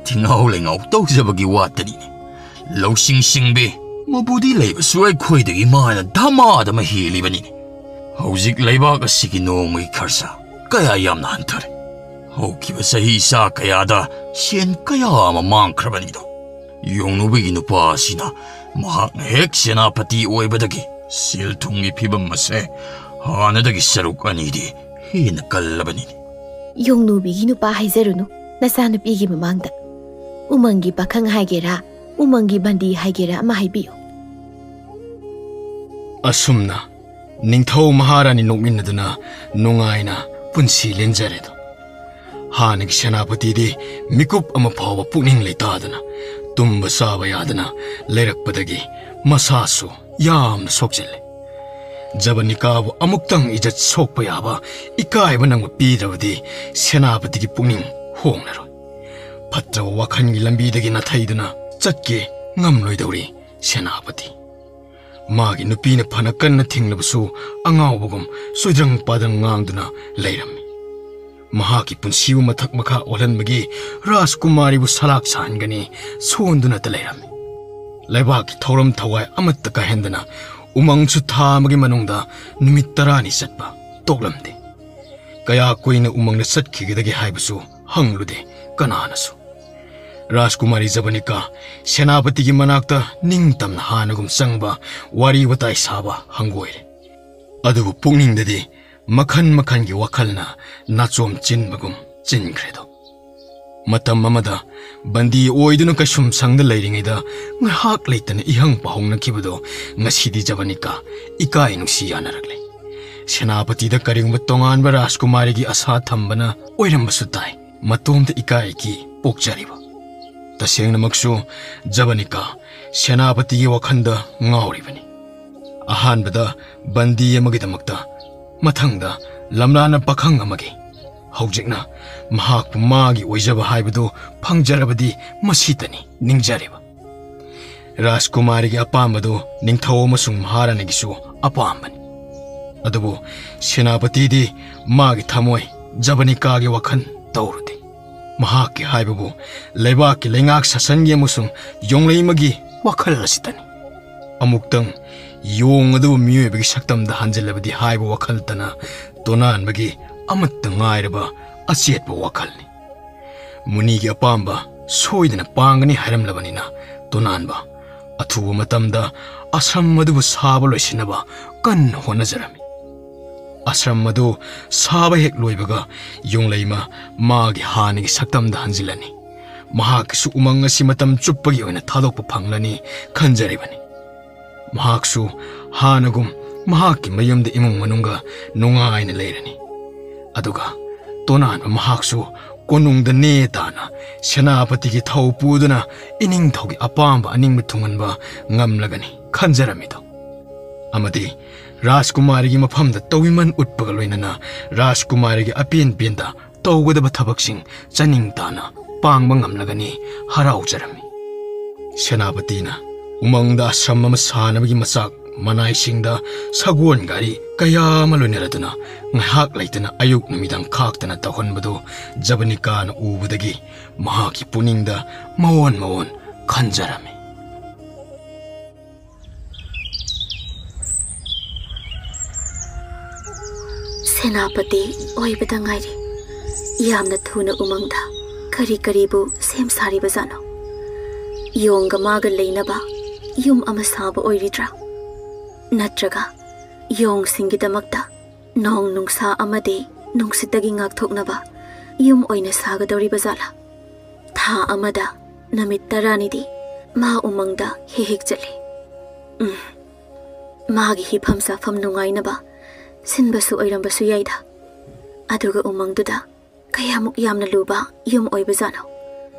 ꯊꯤꯉꯥꯎ ꯂꯩꯉꯥꯎ ꯇꯧꯖꯕꯒꯤ ꯋꯥꯇꯅꯤꯅꯦ꯫ ꯂꯧꯁꯤꯡ ꯁꯤꯡꯕꯤ, ꯃꯕꯨꯗꯤ ꯂꯩꯕꯁꯨ ꯑꯩꯈꯣꯏꯗꯒꯤ ꯃꯥꯅ ꯙꯃꯥ ꯙꯃ ꯍꯦꯜꯂꯤꯕꯅꯤꯅꯦ꯫ ꯍꯧꯖꯤꯛ ꯂꯩꯕꯥꯛ ꯑꯁꯤꯒꯤ ꯅꯣꯡꯃꯒꯤ ꯈꯔꯁꯥ ꯀꯌꯥ ꯌꯥꯝꯅ ꯍꯟꯊꯔꯦ꯫ ꯍꯧꯈꯤꯕ ꯆꯍꯤ ꯆꯥ ꯀꯌꯥꯗ ꯁꯦꯟ ꯀꯌꯥ ꯑꯃ ꯃꯥꯡꯈ꯭ꯔꯕꯅꯤꯗꯣ꯫ ꯌꯣꯡꯅꯨꯕꯤꯒꯤ ꯅꯨꯄꯥ ꯑꯁꯤꯅ ꯃꯍꯥꯛꯅ ꯍꯦꯛ ꯁꯦꯅꯥꯄꯇꯤ ꯑꯣꯏꯕꯗꯒꯤ ꯁꯦꯜ ꯊꯨꯝꯒꯤ ꯐꯤꯕꯝ ꯑꯁꯦ ꯍꯥꯟꯅꯗꯒꯤ ꯁꯔꯨꯛ ꯑꯅꯤꯗꯤ ꯍꯦꯟꯅ ꯀꯜꯂꯕꯅꯤꯅꯦ"꯫ "ꯌꯣꯡꯅꯨꯕꯤꯒꯤ ꯅꯨꯄꯥ ꯍꯥꯏꯖꯔꯨꯅꯨ, ꯅꯆꯥꯅꯨꯄꯤꯒꯤ ꯃꯃꯥꯡꯗ꯫ ꯎꯃꯪꯒꯤ ꯄꯥꯈꯪ ꯍꯥꯏꯒꯦꯔꯥ, ꯎꯃꯪꯒꯤ ꯕꯟꯗꯤ ꯍꯥꯏꯒꯦꯔꯥ ꯑꯃ ꯍꯥꯏꯕꯤꯌꯨ"꯫ ꯑꯁꯨꯝꯅ ꯅꯤꯡꯊꯧ ꯃꯍꯥꯔꯥꯅꯤ ꯅꯣꯛꯃꯤꯟꯅꯗꯨꯅ ꯅꯨꯡꯉꯥꯏꯅ ꯄꯨꯟꯁꯤ ꯂꯦꯟꯖꯔꯦꯗꯣ꯫ ꯍꯥꯟꯅꯒꯤ ꯁꯦꯅꯥꯄꯇꯤꯗꯤ ꯃꯤꯀꯨꯞ ꯑꯃ ꯐꯥꯎꯕ ꯄꯨꯛꯅꯤꯡ ꯂꯩꯇꯥꯗꯅ, ꯇꯨꯝꯕ ꯆꯥꯕ ꯌꯥꯗꯅ ꯂꯩꯔꯛꯄꯗꯒꯤ ꯃꯁꯥꯁꯨ ꯌꯥꯝꯅ ꯁꯣꯛꯆꯤꯜꯂꯦ꯫ ꯖꯕꯅꯤꯀꯥꯕꯨ ꯑꯃꯨꯛꯇꯪ ꯏꯖꯠ ꯁꯣꯛꯄ ꯌꯥꯕ, ꯏꯀꯥꯏꯕ ꯅꯪꯕ ꯄꯤꯗ꯭ꯔꯕꯗꯤ ꯁꯦꯅꯥꯄꯇꯤꯒꯤ ꯄꯨꯛꯅꯤꯡ ꯍꯣꯡꯂꯔꯣꯏ꯫ ꯐꯠꯇ꯭ꯔꯕ ꯋꯥꯈꯜꯒꯤ ꯂꯝꯕꯤꯗꯒꯤ ꯅꯥꯊꯩꯗꯨꯅ ꯆꯠꯀꯦ ꯉꯝꯂꯣꯏꯗꯧꯔꯤ ꯁꯦꯅꯥꯄꯇꯤ꯫ ꯃꯥꯒꯤ ꯅꯨꯄꯤꯅ ꯐꯅ ꯀꯟꯅ ꯊꯤꯡꯂꯕꯁꯨ ꯑꯉꯥꯎꯕꯒꯨꯝ ꯆꯣꯏꯗ꯭ꯔꯪ ꯄꯥꯗ꯭ꯔꯪ ꯉꯥꯡꯗꯨꯅ ꯂꯩꯔꯝꯃꯤ꯫ ꯃꯍꯥꯛꯀꯤ ꯄꯨꯟꯁꯤꯕꯨ ꯃꯊꯛ ꯃꯈꯥ ꯑꯣꯜꯍꯟꯕꯒꯤ ꯔꯥꯖꯀꯨꯃꯥꯔꯤꯕꯨ ꯁꯂꯥꯛ ꯁꯥꯍꯟꯒꯅꯤ ꯁꯣꯟꯗꯨꯅꯇ ꯂꯩꯔꯝꯃꯤ꯫ ꯂꯩꯕꯥꯛꯀꯤ ꯊꯧꯔꯝ ꯊꯋꯥꯏ ꯑꯃꯠꯇ ꯀꯥꯏꯍꯟꯗꯅ ꯎꯃꯪꯁꯨ ꯊꯥ ꯑꯃꯒꯤ ꯃꯅꯨꯡꯗ ꯅꯨꯃꯤꯠ ꯇꯔꯥꯅꯤ ꯆꯠꯄ ꯇꯣꯛꯂꯝꯗꯦ꯫ ꯀꯌꯥ ꯀꯨꯏꯅ ꯎꯃꯪꯗ ꯆꯠꯈꯤꯒꯗꯒꯦ ꯍꯥꯏꯕꯁꯨ ꯍꯪꯂꯨꯗꯦ ꯀꯅꯥꯅꯁꯨ꯫ ꯔꯥꯖꯀꯨꯃꯥꯔꯤ ꯖꯕꯅꯤꯀꯥ ꯁꯦꯅꯥꯄꯇꯤꯒꯤ ꯃꯅꯥꯛꯇ ꯅꯤꯡꯇꯝꯅ ꯍꯥꯟꯅꯒꯨꯝ ꯆꯪꯕ, ꯋꯥꯔꯤ ꯋꯥꯇꯥꯏ ꯁꯥꯕ ꯍꯪꯒꯣꯏꯔꯦ꯫ ꯑꯗꯨꯕꯨ ꯄꯨꯛꯅꯤꯡꯗꯗꯤ ꯃꯈꯟ ꯃꯈꯟꯒꯤ ꯋꯥꯈꯜꯅ ꯅꯥꯆꯣꯝ ꯆꯤꯟꯕꯒꯨꯝ ꯆꯤꯟꯈ꯭ꯔꯦꯗꯣ꯫ ꯃꯇꯝ ꯑꯃꯗ ꯕꯟꯗꯤ ꯑꯣꯏꯗꯨꯅ ꯀꯩꯁꯨꯝꯁꯪꯗ ꯂꯩꯔꯤꯉꯩꯗ ꯉꯥꯏꯍꯥꯛ ꯂꯩꯇꯅ ꯏꯍꯪ ꯄꯥꯍꯧꯅꯈꯤꯕꯗꯣ ꯉꯁꯤꯗꯤ ꯖꯕꯅꯤꯀꯥ ꯏꯀꯥꯏ ꯅꯨꯡꯁꯤ ꯌꯥꯅꯔꯛꯂꯦ꯫ ꯁꯦꯅꯥꯄꯇꯤꯗ ꯀꯔꯤꯒꯨꯝꯕ ꯇꯣꯉꯥꯟꯕ ꯔꯥꯖꯀꯨꯃꯥꯔꯤꯒꯤ ꯑꯁꯥ ꯊꯝꯕꯅ ꯑꯣꯏꯔꯝꯕꯁꯨ ꯇꯥꯏ꯫ ꯃꯇꯣꯝꯇ ꯏꯀꯥꯏ ꯏꯀꯤ ꯄꯣꯛꯆꯔꯤꯕ꯫ ꯇꯁꯦꯡꯅꯃꯛꯁꯨ ꯖꯕꯅꯤꯀꯥ ꯁꯦꯅꯥꯄꯇꯤꯒꯤ ꯋꯥꯈꯜꯗ ꯉꯥꯎꯔꯤꯕꯅꯤ꯫ ꯑꯍꯥꯟꯕꯗ ꯕꯟꯗꯤ ꯑꯃꯒꯤꯗꯃꯛꯇ, ꯃꯊꯪꯗ ꯂꯝꯂꯥꯅ ꯄꯥꯈꯪ ꯑꯃꯒꯤ, ꯍꯧꯖꯤꯛꯅ ꯃꯍꯥꯛꯄꯨ ꯃꯥꯒꯤ ꯑꯣꯏꯖꯕ ꯍꯥꯏꯕꯗꯨ ꯐꯪꯖꯔꯕꯗꯤ ꯃꯁꯤꯇꯅꯤ ꯅꯤꯡꯖꯔꯤꯕ꯫ ꯔꯥꯖꯀꯨꯃꯥꯔꯤꯒꯤ ꯑꯄꯥꯝꯕꯗꯨ ꯅꯤꯡꯊꯧ ꯑꯃꯁꯨꯡ ꯃꯍꯥꯔꯥꯅꯤꯒꯤꯁꯨ ꯑꯄꯥꯝꯕꯅꯤ꯫ ꯑꯗꯨꯕꯨ ꯁꯦꯅꯥꯄꯇꯤꯗꯤ ꯃꯥꯒꯤ ꯊꯃꯣꯏ ꯖꯕꯅꯤꯀꯥꯒꯤ ꯋꯥꯈꯜ ꯇꯧꯔꯨꯗꯦ꯫ ꯃꯍꯥꯛꯀꯤ ꯍꯥꯏꯕꯕꯨ ꯂꯩꯕꯥꯛꯀꯤ ꯂꯩꯉꯥꯛ ꯁꯥꯁꯟꯒꯤ ꯑꯃꯁꯨꯡ ꯌꯣꯡꯂꯩꯃꯒꯤ ꯋꯥꯈꯜ ꯑꯁꯤꯇꯅꯤ꯫ ꯑꯃꯨꯛꯇꯪ ꯌꯣꯡ ꯑꯗꯨꯕꯨ ꯃꯤꯑꯣꯏꯕꯒꯤ ꯁꯛꯇꯝꯗ ꯍꯟꯖꯤꯜꯂꯕꯗꯤ ꯍꯥꯏꯕ ꯋꯥꯈꯜꯇꯅ ꯇꯣꯅꯥꯟꯕꯒꯤ ꯑꯃꯠꯇ ꯉꯥꯏꯔꯕ ꯑꯆꯦꯠꯄ ꯋꯥꯈꯜꯅꯤ꯫ ꯃꯨꯅꯤꯒꯤ ꯑꯄꯥꯝꯕ ꯁꯣꯏꯗꯅ ꯄꯥꯡꯒꯅꯤ ꯍꯥꯏꯔꯝꯂꯕꯅꯤꯅ ꯇꯣꯅꯥꯟꯕ ꯑꯊꯨꯕ ꯃꯇꯝꯗ ꯑꯁ꯭ꯔꯝ ꯑꯗꯨꯕꯨ ꯁꯥꯕ ꯂꯣꯏꯁꯤꯟꯅꯕ ꯀꯟꯅ ꯍꯣꯠꯅꯖꯔꯝꯃꯤ꯫ ꯑꯁ꯭ꯔꯝ ꯑꯗꯨ ꯁꯥꯕ ꯍꯦꯛ ꯂꯣꯏꯕꯒ ꯌꯣꯡꯂꯩꯃ ꯃꯥꯒꯤ ꯍꯥꯟꯅꯒꯤ ꯁꯛꯇꯝꯗ ꯍꯟꯖꯤꯜꯂꯅꯤ꯫ ꯃꯍꯥꯛꯀꯤꯁꯨ ꯎꯃꯪ ꯑꯁꯤ ꯃꯇꯝ ꯆꯨꯞꯄꯒꯤ ꯑꯣꯏꯅ ꯊꯥꯗꯣꯛꯄ ꯐꯪꯂꯅꯤ ꯈꯟꯖꯔꯤꯕꯅꯤ꯫ ꯃꯍꯥꯛꯁꯨ ꯍꯥꯟꯅꯒꯨꯝ ꯃꯍꯥꯛꯀꯤ ꯃꯌꯨꯝꯗ ꯏꯃꯨꯡ ꯃꯅꯨꯡꯒ ꯅꯨꯡꯉꯥꯏꯅ ꯂꯩꯔꯅꯤ꯫ ꯑꯗꯨꯒ ꯇꯣꯅꯥꯟꯕ ꯃꯍꯥꯛꯁꯨ ꯀꯣꯅꯨꯡꯗ ꯅꯦ ꯇꯥꯅ ꯁꯦꯅꯥꯄꯇꯤꯒꯤ ꯊꯧ ꯄꯨꯗꯨꯅ ꯏꯅꯤꯡꯊꯧꯒꯤ ꯑꯄꯥꯝꯕ ꯑꯅꯤꯡꯕ ꯊꯨꯡꯍꯟꯕ ꯉꯝꯂꯒꯅꯤ ꯈꯟꯖꯔꯝꯃꯤꯗꯣ꯫ ꯑꯃꯗꯤ ꯔꯥꯖꯀꯨꯃꯥꯔꯤꯒꯤ ꯃꯐꯝꯗ ꯇꯧꯏꯃꯟ ꯎꯠꯄꯒ ꯂꯣꯏꯅꯅ ꯔꯥꯖꯀꯨꯃꯥꯔꯤꯒꯤ ꯑꯄꯦꯟ ꯄꯦꯟꯗ ꯇꯧꯒꯗꯕ ꯊꯕꯛꯁꯤꯡ ꯆꯥꯅꯤꯡ ꯇꯥꯅ ꯄꯥꯡꯕ ꯉꯝꯂꯒꯅꯤ ꯍꯔꯥꯎꯖꯔꯝꯃꯤ꯫ ꯁꯦꯅꯥꯄꯇꯤꯅ ꯎꯃꯪꯗ ꯑꯁ꯭ꯔꯝ ꯑꯃ ꯁꯥꯅꯕꯒꯤ ꯃꯆꯥꯛ ꯃꯅꯥꯏꯁꯤꯡꯗ ꯁꯒꯣꯜ ꯒꯥꯔꯤ ꯀꯌꯥ ꯑꯃ ꯂꯣꯏꯅꯔꯗꯨꯅ ꯉꯥꯏꯍꯥꯛ ꯂꯩꯇꯅ ꯑꯌꯨꯛ ꯅꯨꯃꯤꯗꯥꯡ ꯈꯥꯛꯇꯅ ꯇꯧꯍꯟꯕꯗꯨ ꯖꯕꯅꯤꯀꯥꯅ ꯎꯕꯗꯒꯤ ꯃꯍꯥꯛꯀꯤ ꯄꯨꯛꯅꯤꯡꯗ ꯃꯑꯣꯟ ꯃꯑꯣꯟ ꯈꯟꯖꯔꯝꯃꯤ꯫ ꯁꯦꯅꯥꯄꯇꯤ ꯑꯣꯏꯕꯗ ꯉꯥꯏꯔꯤ꯫ ꯌꯥꯝꯅ ꯊꯨꯅ ꯎꯃꯪꯗ ꯀꯔꯤ ꯀꯔꯤꯕꯨ ꯁꯦꯝ ꯁꯥꯔꯤꯕꯖꯥꯠꯅꯣ? ꯌꯣꯡꯒ ꯃꯥꯒ ꯂꯩꯅꯕ ꯌꯨꯝ ꯑꯃ ꯁꯥꯕ ꯑꯣꯏꯔꯤꯗ꯭ꯔꯥ? ꯅꯠꯇ꯭ꯔꯒ ꯌꯣꯡꯁꯤꯡꯒꯤꯗꯃꯛꯇ ꯅꯣꯡ ꯅꯨꯡꯁꯥ ꯑꯃꯗꯤ ꯅꯨꯡꯁꯤꯠꯇꯒꯤ ꯉꯥꯛꯊꯣꯛꯅꯕ ꯌꯨꯝ ꯑꯣꯏꯅ ꯁꯥꯒꯗꯧꯔꯤꯕ ꯖꯥꯠꯂꯥ? ꯊꯥ ꯑꯃꯗ ꯅꯨꯃꯤꯠ ꯇꯔꯥꯅꯤꯗꯤ ꯃꯥ ꯎꯃꯪꯗ ꯍꯦꯛ ꯍꯦꯛ ꯆꯠꯂꯤ꯫ ꯎꯝ, ꯃꯥꯒꯤ ꯍꯤꯐꯝ ꯆꯥꯐꯝ ꯅꯨꯡꯉꯥꯏꯅꯕ ꯁꯤꯟꯕꯁꯨ ꯑꯣꯏꯔꯝꯕꯁꯨ ꯌꯥꯏꯗ꯫ ꯑꯗꯨꯒ ꯎꯃꯪꯗꯨꯗ ꯀꯌꯥꯃꯨꯛ ꯌꯥꯝꯅ ꯂꯨꯕ ꯌꯨꯝ ꯑꯣꯏꯕꯖꯥꯠꯅꯣ?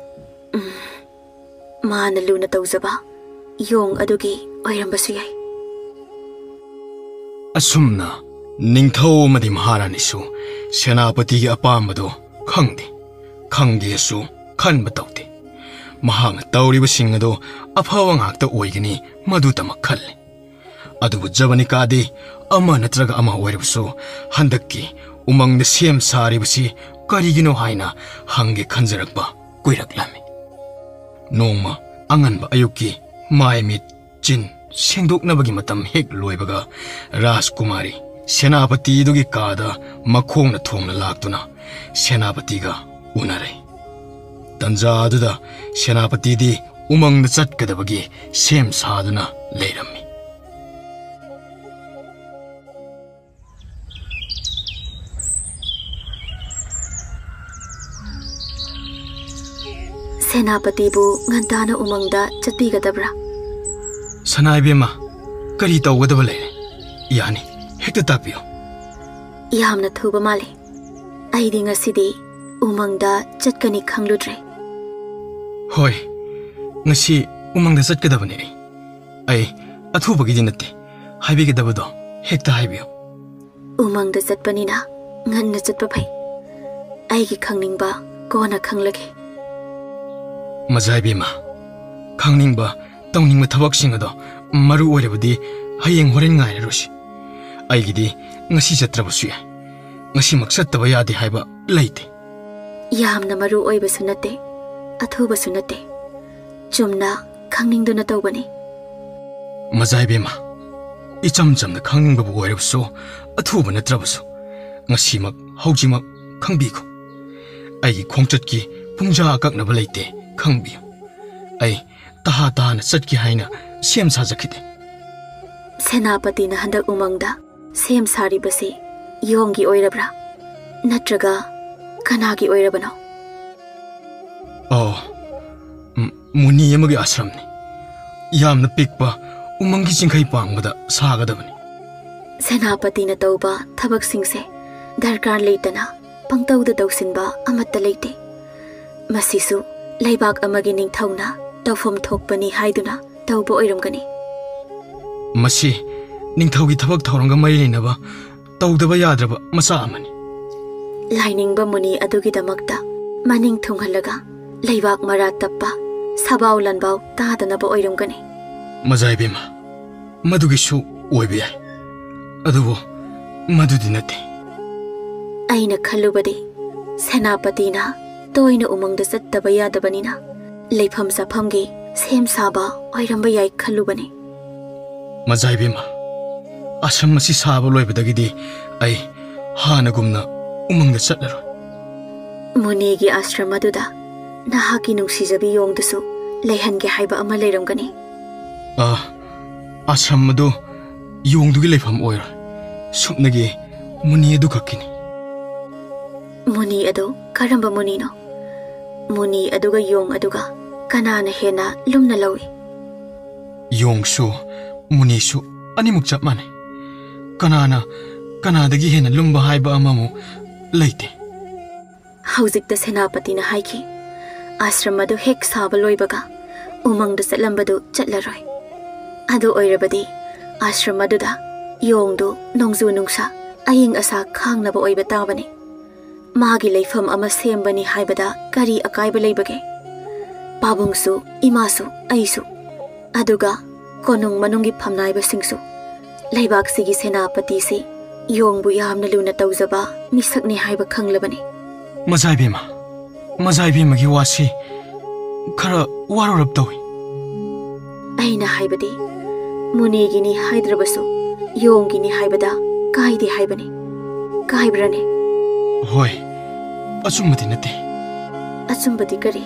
ꯎꯝ, ꯃꯥꯅ ꯂꯨꯅ ꯇꯧꯖꯕ ꯌꯣꯡ ꯑꯗꯨꯒꯤ ꯑꯣꯏꯔꯝꯕꯁꯨ ꯌꯥꯏ꯫ ꯑꯁꯨꯝꯅ ꯅꯤꯡꯊꯧ ꯑꯃꯗꯤ ꯃꯍꯥꯔꯥꯅꯤꯁꯨ ꯁꯦꯅꯥꯄꯇꯤꯒꯤ ꯑꯄꯥꯝꯕꯗꯨ ꯈꯪꯗꯦ, ꯈꯪꯒꯦꯁꯨ ꯈꯟꯕ ꯇꯧꯗꯦ꯫ ꯃꯍꯥꯛꯅ ꯇꯧꯔꯤꯕꯁꯤꯡ ꯑꯗꯨ ꯑꯐꯕ ꯉꯥꯛꯇ ꯑꯣꯏꯒꯅꯤ ꯃꯗꯨꯇꯃꯛ ꯈꯜꯂꯤ꯫ ꯑꯗꯨꯕꯨ ꯖꯕꯅꯤꯀꯥꯗꯤ ꯑꯃ ꯅꯠꯇ꯭ꯔꯒ ꯑꯃ ꯑꯣꯏꯔꯕꯁꯨ ꯍꯟꯗꯛꯀꯤ ꯎꯃꯪꯗ ꯁꯦꯝ ꯁꯥꯔꯤꯕꯁꯤ ꯀꯔꯤꯒꯤꯅꯣ ꯍꯥꯏꯅ ꯍꯪꯒꯦ ꯈꯟꯖꯔꯛꯄ ꯀꯨꯏꯔꯛꯂꯝꯃꯤ꯫ ꯅꯣꯡꯃ ꯑꯉꯟꯕ ꯑꯌꯨꯛꯀꯤ ꯃꯥꯏ ꯃꯤꯠ ꯆꯤꯟ ꯁꯦꯡꯗꯣꯛꯅꯕꯒꯤ ꯃꯇꯝ ꯍꯦꯛ ꯂꯣꯏꯕꯒ ꯔꯥꯖꯀꯨꯃꯥꯔꯤ ꯁꯦꯅꯥꯄꯇꯤꯗꯨꯒꯤ ꯀꯥꯗ ꯃꯈꯣꯡꯅ ꯊꯣꯡꯅ ꯂꯥꯛꯇꯨꯅ ꯁꯦꯅꯥꯄꯇꯤꯒ ꯎꯅꯔꯦ꯫ ꯇꯟꯖꯥ ꯑꯗꯨꯗ ꯁꯦꯅꯥꯄꯇꯤꯗꯤ ꯎꯃꯪꯗ ꯆꯠꯀꯗꯕꯒꯤ ꯁꯦꯝ ꯁꯥꯗꯨꯅ ꯂꯩꯔꯝꯃꯤ꯫ ꯁꯦꯅꯥꯄꯇꯤꯕꯨ ꯉꯟꯇꯥꯅ ꯎꯃꯪꯗ ꯆꯠꯄꯤꯒꯗꯕ꯭ꯔꯥ? ꯁꯅꯥ ꯏꯕꯦꯝꯃ, ꯀꯔꯤ ꯇꯧꯒꯗꯕ ꯂꯩꯔꯦ? ꯌꯥꯅꯤ, ꯍꯦꯛꯇ ꯇꯥꯛꯄꯤꯌꯨ꯫ ꯌꯥꯝꯅ ꯊꯨꯕ ꯃꯥꯜꯂꯤ꯫ ꯑꯩꯗꯤ ꯉꯁꯤꯗꯤ ꯎꯃꯪꯗ ꯆꯠꯀꯅꯤ ꯈꯪꯂꯨꯗ꯭ꯔꯦ꯫ ꯍꯣꯏ, ꯉꯁꯤ ꯎꯃꯪꯗ ꯆꯠꯀꯗꯕꯅꯤ ꯑꯩ꯫ ꯑꯩ ꯑꯊꯨꯕꯒꯤꯗꯤ ꯅꯠꯇꯦ, ꯍꯥꯏꯕꯤꯒꯗꯕꯗꯣ ꯍꯦꯛꯇ ꯍꯥꯏꯕꯤꯌꯨ꯫ ꯎꯃꯪꯗ ꯆꯠꯄꯅꯤꯅ ꯉꯟꯅ ꯆꯠꯄ ꯐꯩ꯫ ꯑꯩꯒꯤ ꯈꯪꯅꯤꯡꯕ ꯀꯣꯟꯅ ꯈꯪꯂꯒꯦ꯫ ꯃꯖꯥ ꯏꯕꯦꯝꯃ, ꯈꯪꯅꯤꯡꯕ, ꯇꯧꯅꯤꯡꯕ ꯊꯕꯛꯁꯤꯡ ꯑꯗꯣ ꯃꯔꯨ ꯑꯣꯏꯔꯕꯗꯤ ꯍꯌꯦꯡ ꯍꯣꯔꯦꯟ ꯉꯥꯏꯔꯔꯣꯏꯁꯤ꯫ ꯑꯩꯒꯤꯗꯤ ꯉꯁꯤ ꯆꯠꯇ꯭ꯔꯕꯁꯨ ꯌꯥꯏ꯫ ꯉꯁꯤꯃꯛ ꯆꯠꯇꯕ ꯌꯥꯗꯦ ꯍꯥꯏꯕ ꯂꯩꯇꯦ꯫ ꯌꯥꯝꯅ ꯃꯔꯨ ꯑꯣꯏꯕꯁꯨ ꯅꯠꯇꯦ, ꯑꯊꯨꯕꯁꯨ ꯅꯠꯇꯦ꯫ ꯆꯨꯝꯅ ꯈꯪꯅꯤꯡꯗꯨꯅ ꯇꯧꯕꯅꯤ꯫ ꯃꯖꯥ ꯏꯕꯦꯝꯃ, ꯏꯆꯝ ꯆꯝꯅ ꯈꯪꯅꯤꯡꯕꯕꯨ ꯑꯣꯏꯔꯕꯁꯨ, ꯑꯊꯨꯕ ꯅꯠꯇ꯭ꯔꯕꯁꯨ, ꯉꯁꯤꯃꯛ ꯍꯧꯖꯤꯛꯃꯛ ꯈꯪꯕꯤꯈꯣ꯫ ꯑꯩꯒꯤ ꯈꯣꯡꯆꯠꯀꯤ ꯄꯨꯡꯖꯥ ꯑꯀꯛꯅꯕ ꯂꯩꯇꯦ, ꯈꯪꯕꯤꯌꯨ꯫ ꯑꯩ ꯇꯍꯥ ꯇꯍꯥꯅ ꯆꯠꯀꯦ ꯍꯥꯏꯅ ꯁꯦꯝ ꯁꯥꯖꯈꯤꯗꯦ꯫ ꯁꯦꯅꯥꯄꯇꯤꯅ ꯍꯟꯗꯛ ꯎꯃꯪꯗ ꯁꯦꯝ ꯁꯥꯔꯤꯕꯁꯤ ꯌꯣꯡꯒꯤ ꯑꯣꯏꯔꯕ꯭ꯔꯥ? ꯅꯠꯇ꯭ꯔꯒ ꯀꯅꯥꯒꯤ ꯑꯣꯏꯔꯕꯅꯣ? ꯑꯣ, ꯃꯨꯅꯤ ꯑꯃꯒꯤ ꯑꯥꯁ꯭ꯔꯝꯅꯤ꯫ ꯌꯥꯝꯅ ꯄꯤꯛꯄ ꯎꯃꯪꯒꯤ ꯆꯤꯡꯈꯩ ꯄꯥꯡꯕꯗ ꯁꯥꯒꯗꯕꯅꯤ꯫ ꯁꯦꯅꯥꯄꯇꯤꯅ ꯇꯧꯕ ꯊꯕꯛꯁꯤꯡꯁꯦ ꯗꯔꯀꯥꯔ ꯂꯩꯇꯅ ꯄꯪꯇꯧꯗ ꯇꯧꯁꯤꯟꯕ ꯑꯃꯠꯇ ꯂꯩꯇꯦ꯫ ꯃꯁꯤꯁꯨ ꯂꯩꯕꯥꯛ ꯑꯃꯒꯤ ꯅꯤꯡꯊꯧꯅ ꯇꯧꯐꯝ ꯊꯣꯛꯄꯅꯤ ꯍꯥꯏꯗꯨꯅ ꯇꯧꯕ ꯑꯣꯏꯔꯝꯒꯅꯤ꯫ ꯃꯁꯤ ꯅꯤꯡꯊꯧꯒꯤ ꯊꯕꯛ ꯊꯧꯔꯝꯒ ꯃꯔꯤ ꯂꯩꯅꯕ ꯇꯧꯗꯕ ꯌꯥꯗ꯭ꯔꯕ ꯃꯆꯥꯛ ꯑꯃꯅꯤ꯫ ꯂꯥꯏꯅꯤꯡꯕ ꯃꯨꯅꯤ ꯑꯗꯨꯒꯤꯗꯃꯛꯇ ꯃꯅꯤꯡ ꯊꯨꯡꯍꯜꯂꯒ ꯂꯩꯕꯥꯛ ꯃꯔꯥ ꯇꯞꯄ, ꯁꯕꯥꯎ ꯂꯟꯕꯥꯎ ꯇꯥꯗꯅꯕ ꯑꯣꯏꯔꯝꯒꯅꯤ꯫ ꯃꯖꯥ ꯏꯕꯦꯝꯃ, ꯃꯗꯨꯒꯤꯁꯨ ꯑꯣꯏꯕ ꯌꯥꯏ, ꯑꯗꯨꯕꯨ ꯃꯗꯨꯗꯤ ꯅꯠꯇꯦ꯫ ꯑꯩꯅ ꯈꯜꯂꯨꯕꯗꯤ ꯁꯦꯅꯥꯄꯇꯤꯅ ꯇꯣꯏꯅ ꯎꯃꯪꯗ ꯆꯠꯇꯕ ꯌꯥꯗꯕꯅꯤꯅ ꯂꯩꯐꯝ ꯆꯥꯐꯝꯒꯤ ꯁꯦꯝ ꯁꯥꯕ ꯑꯣꯏꯔꯝꯕ ꯌꯥꯏ ꯈꯜꯂꯨꯕꯅꯤ꯫ ꯃꯖꯥ ꯏꯕꯦꯝꯃ, ꯑꯥꯁ꯭ꯔꯝ ꯑꯁꯤ ꯁꯥꯕ ꯂꯣꯏꯕꯗꯒꯤꯗꯤ ꯑꯩ ꯍꯥꯟꯅꯒꯨꯝꯅ ꯎꯃꯪꯗ ꯆꯠꯂꯔꯣꯏ꯫ ꯃꯨꯅꯤꯒꯤ ꯑꯥꯁ꯭ꯔꯝ ꯑꯗꯨꯗ ꯅꯍꯥꯛꯀꯤ ꯅꯨꯡꯁꯤꯖꯕꯤ ꯌꯣꯡꯗꯨꯁꯨ ꯂꯩꯍꯟꯒꯦ ꯍꯥꯏꯕ ꯑꯃ ꯂꯩꯔꯝꯒꯅꯤ꯫ ꯑꯥ, ꯑꯥꯁ꯭ꯔꯝ ꯑꯗꯨ ꯌꯣꯡꯗꯨꯒꯤ ꯂꯩꯐꯝ ꯑꯣꯏꯔꯣꯏ꯫ ꯁꯨꯞꯅꯒꯤ ꯃꯨꯅꯤ ꯑꯗꯨꯈꯛꯀꯤꯅꯤ꯫ ꯃꯨꯅꯤ ꯑꯗꯨ ꯀꯔꯝꯕ ꯃꯨꯅꯤꯅꯣ? ꯃꯨꯅꯤ ꯑꯗꯨꯒ ꯌꯣꯡ ꯑꯗꯨꯒ ꯀꯅꯥꯅ ꯍꯦꯟꯅ ꯂꯨꯝꯅ ꯂꯧꯏ? ꯌꯣꯡꯁꯨ ꯃꯨꯅꯤꯁꯨ ꯑꯅꯤꯃꯛ ꯆꯞ ꯃꯥꯟꯅꯩ꯫ ꯀꯅꯥꯅ ꯀꯅꯥꯗꯒꯤ ꯍꯦꯟꯅ ꯂꯨꯝꯕ ꯍꯥꯏꯕ ꯑꯃꯃꯨꯛ ꯂꯩꯇꯦ꯫ ꯍꯧꯖꯤꯛꯇ ꯁꯦꯅꯥꯄꯇꯤꯅ ꯍꯥꯏꯈꯤ, ꯑꯥꯁ꯭ꯔꯝ ꯑꯗꯨ ꯍꯦꯛ ꯁꯥꯕ ꯂꯣꯏꯕꯒ ꯎꯃꯪꯗ ꯆꯠꯂꯝꯕꯗꯨ ꯆꯠꯂꯔꯣꯏ꯫ ꯑꯗꯨ ꯑꯣꯏꯔꯕꯗꯤ ꯑꯥꯁ꯭ꯔꯝ ꯑꯗꯨꯗ ꯌꯣꯡꯗꯨ ꯅꯣꯡꯖꯨ ꯅꯨꯡꯁꯥ, ꯑꯏꯪ ꯑꯁꯥ ꯈꯥꯡꯅꯕ ꯑꯣꯏꯕ ꯇꯥꯕꯅꯤ꯫ ꯃꯥꯒꯤ ꯂꯩꯐꯝ ꯑꯃ ꯁꯦꯝꯕꯅꯤ ꯍꯥꯏꯕꯗ ꯀꯔꯤ ꯑꯀꯥꯏꯕ ꯂꯩꯕꯒꯦ? ꯄꯥꯕꯨꯡꯁꯨ, ꯏꯃꯥꯁꯨ, ꯑꯩꯁꯨ, ꯑꯗꯨꯒ ꯀꯣꯅꯨꯡ ꯃꯅꯨꯡꯒꯤ ꯐꯝꯅꯥꯏꯕꯁꯤꯡꯁꯨ꯫ ꯂꯩꯕꯥꯛꯁꯤꯒꯤ ꯁꯦꯅꯥꯄꯇꯤꯁꯤ ꯌꯣꯡꯕꯨ ꯌꯥꯝꯅ ꯂꯨꯅ ꯇꯧꯖꯕ ꯃꯤꯁꯛꯅꯤ ꯍꯥꯏꯕ ꯈꯪꯂꯕꯅꯤ꯫ ꯃꯖꯥ ꯏꯕꯦꯝꯃ, ꯃꯖꯥ ꯏꯕꯦꯝꯃꯒꯤ ꯋꯥꯁꯤ ꯈꯔ ꯋꯥꯔꯧꯔꯞ ꯇꯧꯏ꯫ ꯑꯩꯅ ꯍꯥꯏꯕꯗꯤ, ꯃꯨꯅꯤꯒꯤꯅꯤ ꯍꯥꯏꯗ꯭ꯔꯕꯁꯨ ꯌꯣꯡꯒꯤꯅꯤ ꯍꯥꯏꯕꯗ ꯀꯥꯏꯗꯦ ꯍꯥꯏꯕꯅꯤ꯫ ꯀꯥꯏꯕ꯭ꯔꯅꯦ? ꯍꯣꯏ, ꯑꯆꯨꯝꯕꯗꯤ ꯅꯠꯇꯦ꯫ ꯑꯆꯨꯝꯕꯗꯤ ꯀꯔꯤ?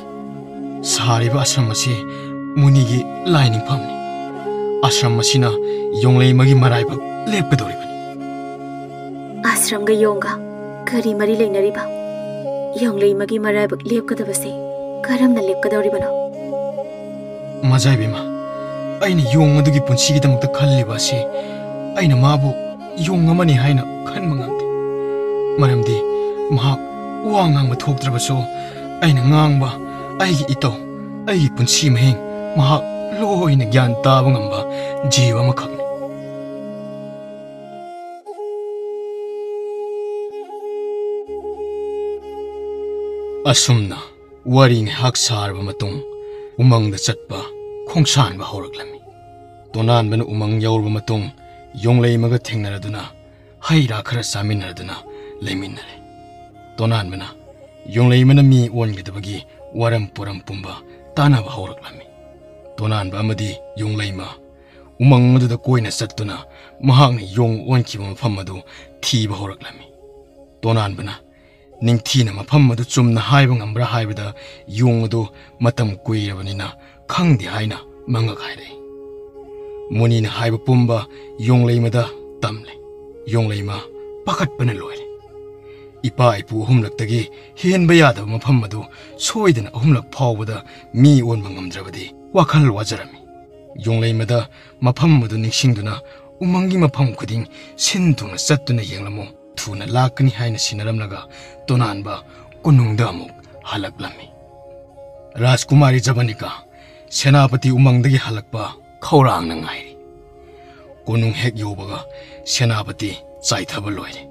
ꯁꯥꯔꯤꯕ ꯑꯥꯁ꯭ꯔꯝ ꯑꯁꯤ ꯃꯨꯅꯤꯒꯤ ꯂꯥꯏꯅꯤꯡꯐꯝꯅꯤ꯫ ꯑꯥꯁ꯭ꯔꯝ ꯑꯁꯤꯅ ꯌꯣꯡꯂꯩꯃꯒꯤ ꯃꯔꯥꯏꯕꯛ ꯂꯦꯞꯀꯗꯧꯔꯤꯕꯅꯤ꯫ ꯑꯥꯁ꯭ꯔꯝꯒ ꯌꯣꯡꯒ ꯀꯔꯤ ꯃꯔꯤ ꯂꯩꯅꯔꯤꯕ? ꯌꯣꯡꯂꯩꯃꯒꯤ ꯃꯔꯥꯏꯕꯛ ꯂꯦꯞꯀꯗꯕꯁꯦ ꯀꯔꯝꯅ ꯂꯦꯞꯀꯗꯧꯔꯤꯕꯅꯣ? ꯃꯖꯥꯏꯕꯦꯝꯃ, ꯑꯩꯅ ꯌꯣꯡ ꯑꯗꯨꯒꯤ ꯄꯨꯟꯁꯤꯒꯤꯗꯃꯛꯇ ꯈꯜꯂꯤꯕ ꯑꯁꯤ ꯑꯩꯅ ꯃꯥꯕꯨ ꯌꯣꯡ ꯑꯃꯅꯤ ꯍꯥꯏꯅ ꯈꯟꯕ ꯉꯝꯗꯦ꯫ ꯃꯔꯝꯗꯤ ꯃꯍꯥꯛ ꯋꯥ ꯉꯥꯡꯕ ꯊꯣꯛꯇ꯭ꯔꯕꯁꯨ, ꯑꯩꯅ ꯉꯥꯡꯕ, ꯑꯩꯒꯤ ꯏꯇꯧ, ꯑꯩꯒꯤ ꯄꯨꯟꯁꯤ ꯃꯍꯤꯡ ꯃꯍꯥꯛ ꯂꯣꯏꯅ ꯒ꯭ꯌꯥꯟ ꯇꯥꯕ ꯉꯝꯕ ꯖꯤꯕ ꯑꯃꯈꯛꯅꯤ꯫ ꯑꯁꯨꯝꯅ ꯋꯥꯔꯤ ꯉꯥꯏꯍꯥꯛ ꯁꯥꯔꯕ ꯃꯇꯨꯡ, ꯎꯃꯪꯗ ꯆꯠꯄ ꯈꯣꯡꯁꯥꯟꯕ ꯍꯧꯔꯛꯂꯝꯃꯤ꯫ ꯇꯣꯅꯥꯟꯕꯅ ꯎꯃꯪ ꯌꯧꯔꯕ ꯃꯇꯨꯡ, ꯌꯣꯡꯂꯩꯃꯒ ꯊꯦꯡꯅꯔꯗꯨꯅ ꯍꯩ ꯔꯥ ꯈꯔ ꯆꯥꯃꯤꯟꯅꯔꯗꯨꯅ ꯂꯩꯃꯤꯟꯅꯔꯦ꯫ ꯇꯣꯅꯥꯟꯕꯅ ꯌꯣꯡꯂꯩꯃꯅ ꯃꯤ ꯑꯣꯟꯒꯗꯕꯒꯤ ꯋꯥꯔꯝ ꯄꯨꯔꯝ ꯄꯨꯝꯕ ꯇꯥꯟꯅꯕ ꯍꯧꯔꯛꯂꯝꯃꯤ꯫ ꯇꯣꯅꯥꯟꯕ ꯑꯃꯗꯤ ꯌꯣꯡꯂꯩꯃ ꯎꯃꯪ ꯑꯗꯨꯗ ꯀꯣꯏꯅ ꯆꯠꯇꯨꯅ ꯃꯍꯥꯛꯅ ꯌꯣꯡ ꯑꯣꯟꯈꯤꯕ ꯃꯐꯝ ꯑꯗꯨ ꯊꯤꯕ ꯍꯧꯔꯛꯂꯝꯃꯤ꯫ ꯇꯣꯅꯥꯟꯕꯅ ꯅꯤꯡꯊꯤꯅ ꯃꯐꯝ ꯑꯗꯨ ꯆꯨꯝꯅ ꯍꯥꯏꯕ ꯉꯝꯕ꯭ꯔꯥ ꯍꯥꯏꯕꯗ, ꯌꯣꯡ ꯑꯗꯨ ꯃꯇꯝ ꯀꯨꯏꯔꯕꯅꯤꯅ ꯈꯪꯗꯦ ꯍꯥꯏꯅ ꯃꯉꯛ ꯍꯥꯏꯔꯛꯏ꯫ ꯃꯨꯅꯤꯅ ꯍꯥꯏꯕ ꯄꯨꯝꯕ ꯌꯣꯡꯂꯩꯃꯗ ꯇꯝꯂꯦ꯫ ꯌꯣꯡꯂꯩꯃ ꯄꯥꯈꯠꯄꯅ ꯂꯣꯏꯔꯦ꯫ ꯏꯄꯥ ꯏꯄꯨ ꯑꯍꯨꯝꯂꯛꯇꯒꯤ ꯍꯦꯟꯕ ꯌꯥꯗꯕ ꯃꯐꯝ ꯑꯗꯨ ꯁꯣꯏꯗꯅ ꯑꯍꯨꯝꯂꯛ ꯐꯥꯎꯕꯗ ꯃꯤ ꯑꯣꯟꯕ ꯉꯝꯗ꯭ꯔꯕꯗꯤ ꯋꯥꯈꯜ ꯋꯥꯖꯔꯝꯃꯤ꯫ ꯌꯣꯡꯂꯩꯃꯗ ꯃꯐꯝ ꯑꯗꯨ ꯅꯤꯡꯁꯤꯡꯗꯨꯅ ꯎꯃꯪꯒꯤ ꯃꯐꯝ ꯈꯨꯗꯤꯡ ꯁꯤꯟ ꯊꯨꯡꯅ ꯆꯠꯇꯨꯅ ꯌꯦꯡꯂꯝꯃꯨ, ꯊꯨꯅ ꯂꯥꯛꯀꯅꯤ ꯍꯥꯏꯅ ꯁꯤꯟꯅꯔꯝꯂꯒ ꯇꯣꯅꯥꯟꯕ ꯀꯣꯅꯨꯡꯗ ꯑꯃꯨꯛ ꯍꯜꯂꯛꯂꯝꯃꯤ꯫ ꯔꯥꯖꯀꯨꯃꯥꯔꯤ ꯖꯕꯅꯤꯀꯥ, ꯁꯦꯅꯥꯄꯇꯤ ꯎꯃꯪꯗꯒꯤ ꯍꯜꯂꯛꯄ ꯈꯧꯔꯥꯡꯅ ꯉꯥꯏꯔꯤ꯫ ꯀꯣꯅꯨꯡ ꯍꯦꯛ ꯌꯧꯕꯒ ꯁꯦꯅꯥꯄꯇꯤ ꯆꯥꯏꯊꯕ ꯂꯣꯏꯔꯦ꯫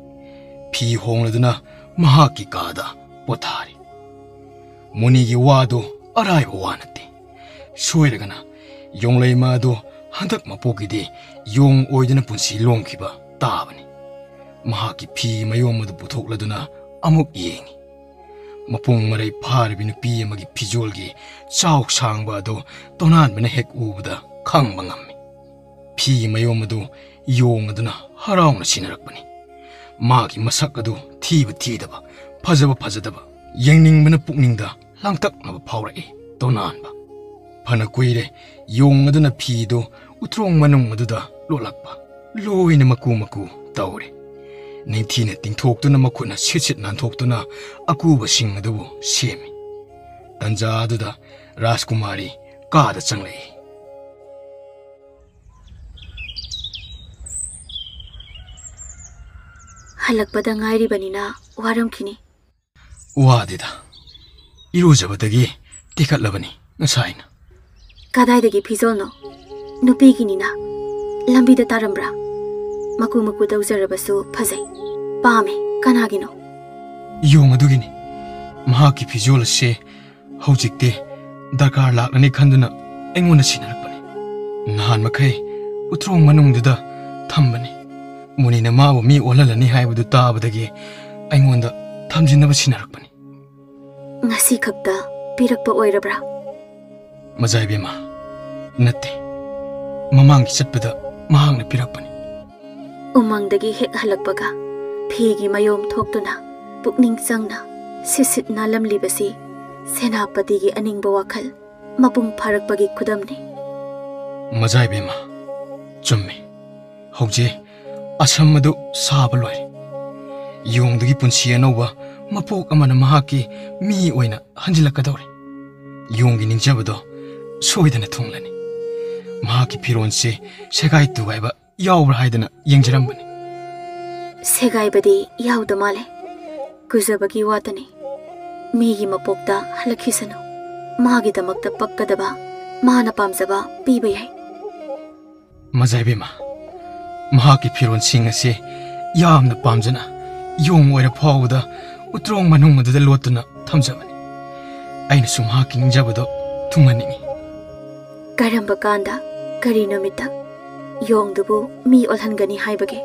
ꯐꯤ ꯍꯣꯡꯂꯗꯨꯅ ꯃꯍꯥꯛꯀꯤ ꯀꯥꯗ ꯄꯣꯊꯥꯔꯤ꯫ ꯃꯨꯅꯤꯒꯤ ꯋꯥꯗꯨ ꯑꯔꯥꯏꯕ ꯋꯥ ꯅꯠꯇꯦ꯫ ꯁꯣꯏꯔꯒꯅ ꯌꯣꯡꯂꯩꯃ ꯑꯗꯨ ꯍꯟꯗꯛ ꯃꯄꯣꯛꯀꯤꯗꯤ ꯌꯣꯡ ꯑꯣꯏꯗꯨꯅ ꯄꯨꯟꯁꯤ ꯂꯣꯡꯈꯤꯕ ꯇꯥꯕꯅꯤ꯫ ꯃꯍꯥꯛꯀꯤ ꯐꯤ ꯃꯌꯣꯝ ꯑꯗꯨ ꯄꯨꯊꯣꯛꯂꯗꯨꯅ ꯑꯃꯨꯛ ꯌꯦꯡꯉꯤ꯫ ꯃꯄꯨꯡ ꯃꯔꯩ ꯐꯥꯔꯕꯤ ꯅꯨꯄꯤ ꯑꯃꯒꯤ ꯐꯤꯖꯣꯜꯒꯤ ꯆꯥꯎ ꯁꯥꯡꯕ ꯑꯗꯨ ꯇꯣꯅꯥꯟꯕꯅ ꯍꯦꯛ ꯎꯕꯗ ꯈꯪꯕ ꯉꯝꯃꯤ꯫ ꯐꯤ ꯃꯌꯣꯝ ꯑꯗꯨ ꯌꯣꯡ ꯑꯗꯨꯅ ꯍꯔꯥꯎꯅ ꯁꯤꯟꯅꯔꯛꯄꯅꯤ꯫ ꯃꯥꯒꯤ ꯃꯁꯛ ꯑꯗꯨ ꯊꯤꯕ ꯊꯤꯗꯕ, ꯐꯖꯕ ꯐꯖꯗꯕ, ꯌꯦꯡꯅꯤꯡꯕꯅ ꯄꯨꯛꯅꯤꯡꯗ ꯂꯥꯡꯇꯛꯅꯕ ꯐꯥꯎꯔꯛꯏ꯫ ꯇꯣꯅꯥꯟꯕ꯫ ꯐꯅ ꯀꯨꯏꯔꯦ ꯌꯣꯡ ꯑꯗꯨꯅ ꯐꯤꯗꯨ ꯎꯇ꯭ꯔꯣꯡ ꯃꯅꯨꯡ ꯑꯗꯨꯗ ꯂꯣꯠꯂꯛꯄ꯫ ꯂꯣꯏꯅ ꯃꯀꯨ ꯃꯀꯨ ꯇꯧꯔꯦ꯫ ꯅꯤꯡꯊꯤꯅ ꯇꯤꯡꯊꯣꯛꯇꯨꯅ ꯃꯈꯨꯠꯅ ꯁꯤꯠ ꯁꯤꯠ ꯅꯥꯟꯊꯣꯛꯇꯨꯅ ꯑꯀꯨꯕꯁꯤꯡ ꯑꯗꯨꯕꯨ ꯁꯦꯝꯃꯤ꯫ ꯇꯟꯖꯥ ꯑꯗꯨꯗ ꯔꯥꯖꯀꯨꯃꯥꯔꯤ ꯀꯥꯗ ꯆꯪꯂꯛꯏ꯫ ꯍꯜꯂꯛꯄꯗ ꯉꯥꯏꯔꯤꯕꯅꯤꯅ ꯋꯥꯔꯝꯈꯤꯅꯤ꯫ ꯋꯥꯗꯦꯗ꯫ ꯏꯔꯨꯖꯕꯗꯒꯤ ꯇꯦꯛꯈꯠꯂꯕꯅꯤ ꯉꯁꯥꯏꯅ꯫ ꯀꯗꯥꯏꯗꯒꯤ ꯐꯤꯖꯣꯜꯅꯣ? ꯅꯨꯄꯤꯒꯤꯅꯤꯅ꯫ ꯂꯝꯕꯤꯗ ꯇꯥꯔꯝꯕ꯭ꯔꯥ? ꯃꯀꯨ ꯃꯀꯨ ꯇꯧꯖꯔꯕꯁꯨ ꯐꯖꯩ꯫ ꯄꯥꯝꯃꯦ꯫ ꯀꯅꯥꯒꯤꯅꯣ? ꯌꯣꯡ ꯑꯗꯨꯒꯤꯅꯤ꯫ ꯃꯍꯥꯛꯀꯤ ꯐꯤꯖꯣꯜ ꯑꯁꯤ ꯍꯧꯖꯤꯛꯇꯤ ꯗꯔꯀꯥꯔ ꯂꯥꯛꯂꯅꯤ ꯈꯟꯗꯨꯅ ꯑꯩꯉꯣꯟꯗ ꯁꯤꯟꯅꯔꯛꯄꯅꯤ꯫ ꯅꯍꯥꯟ ꯃꯈꯩ ꯎꯇ꯭ꯔꯣꯡ ꯃꯅꯨꯡꯗꯨꯗ ꯊꯝꯕꯅꯤ꯫ ꯃꯨꯅꯤꯅ ꯃꯥꯕꯨ ꯃꯤ ꯑꯣꯜꯍꯜꯂꯅꯤ ꯍꯥꯏꯕꯗꯨ ꯇꯥꯕꯗꯒꯤ ꯑꯩꯉꯣꯟꯗ ꯊꯝꯖꯤꯟꯅꯕ ꯁꯤꯟꯅꯔꯛꯄꯅꯤ꯫ ꯉꯁꯤ ꯈꯛꯇ ꯄꯤꯔꯛꯄ ꯑꯣꯏꯔꯕ꯭ꯔꯥ? ꯃꯖꯥꯏꯕꯦꯝꯃ, ꯅꯠꯇꯦ꯫ ꯃꯃꯥꯡꯒꯤ ꯆꯠꯄꯗ ꯃꯍꯥꯛꯅ ꯄꯤꯔꯛꯄꯅꯤ꯫ ꯎꯃꯪꯗꯒꯤ ꯍꯦꯛ ꯍꯜꯂꯛꯄꯒ ꯐꯤꯒꯤ ꯃꯌꯣꯝ ꯊꯣꯛꯇꯨꯅ ꯄꯨꯛꯅꯤꯡ ꯆꯪꯅ ꯁꯤꯠ ꯁꯤꯠ ꯅꯥꯜꯂꯝꯂꯤꯕꯁꯤ ꯁꯦꯅꯥꯄꯇꯤꯒꯤ ꯑꯅꯤꯡꯕ ꯋꯥꯈꯜ ꯃꯄꯨꯡ ꯐꯥꯔꯛꯄꯒꯤ ꯈꯨꯗꯝꯅꯤ꯫ ꯃꯖꯥꯏꯕꯦꯝꯃ, ꯆꯨꯝꯃꯤ꯫ ꯍꯧꯖꯤꯛ ꯑꯁꯝ ꯑꯗꯨ ꯁꯥꯕ ꯂꯣꯏꯔꯦ꯫ ꯌꯣꯡꯗꯨꯒꯤ ꯄꯨꯟꯁꯤ ꯑꯅꯧꯕ ꯃꯄꯣꯛ ꯑꯃꯅ ꯃꯍꯥꯛꯀꯤ ꯃꯤ ꯑꯣꯏꯅ ꯍꯟꯖꯤꯜꯂꯛꯀꯗꯧꯔꯦ꯫ ꯌꯣꯡꯒꯤ ꯅꯤꯡꯖꯕꯗꯣ ꯁꯣꯏꯗꯅ ꯊꯨꯡꯂꯅꯤ꯫ ꯃꯍꯥꯛꯀꯤ ꯐꯤꯔꯣꯜꯁꯦ ꯁꯦꯒꯥꯏ ꯇꯨꯒꯥꯏꯕ ꯌꯥꯎꯕ꯭ꯔꯥ ꯍꯥꯏꯗꯅ ꯌꯦꯡꯖꯔꯝꯕꯅꯤ꯫ ꯁꯦꯒꯥꯏꯕꯗꯤ ꯌꯥꯎꯗ ꯃꯥꯜꯂꯦ꯫ ꯀꯨꯖꯕꯒꯤ ꯋꯥꯇꯅꯤ꯫ ꯃꯤꯒꯤ ꯃꯄꯣꯛꯇ ꯍꯜꯂꯛꯈꯤꯁꯅꯨ꯫ ꯃꯥꯒꯤꯗꯃꯛꯇ ꯄꯛꯀꯗꯕ, ꯃꯥꯅ ꯄꯥꯝꯖꯕ ꯄꯤꯕ ꯌꯥꯏ꯫ ꯃꯖꯥꯏꯕꯦꯝꯃ, ꯃꯍꯥꯛꯀꯤ ꯐꯤꯔꯣꯜꯁꯤꯡ ꯑꯁꯤ ꯌꯥꯝꯅ ꯄꯥꯝꯖꯅ ꯌꯣꯡ ꯑꯣꯏꯔ ꯐꯥꯎꯕꯗ ꯎꯇ꯭ꯔꯣꯡ ꯃꯅꯨꯡ ꯑꯗꯨꯗ ꯂꯣꯠꯇꯨꯅ ꯊꯝꯖꯕꯅꯤ꯫ ꯑꯩꯅꯁꯨ ꯃꯍꯥꯛꯀꯤ ꯅꯤꯡꯖꯕꯗꯣ ꯊꯨꯡꯍꯟꯅꯤꯡꯏ꯫ ꯀꯔꯝꯕ ꯀꯥꯟꯗ, ꯀꯔꯤ ꯅꯨꯃꯤꯠꯇ ꯌꯣꯡꯗꯨꯕꯨ ꯃꯤ ꯑꯣꯜꯍꯟꯒꯅꯤ ꯍꯥꯏꯕꯒꯦ?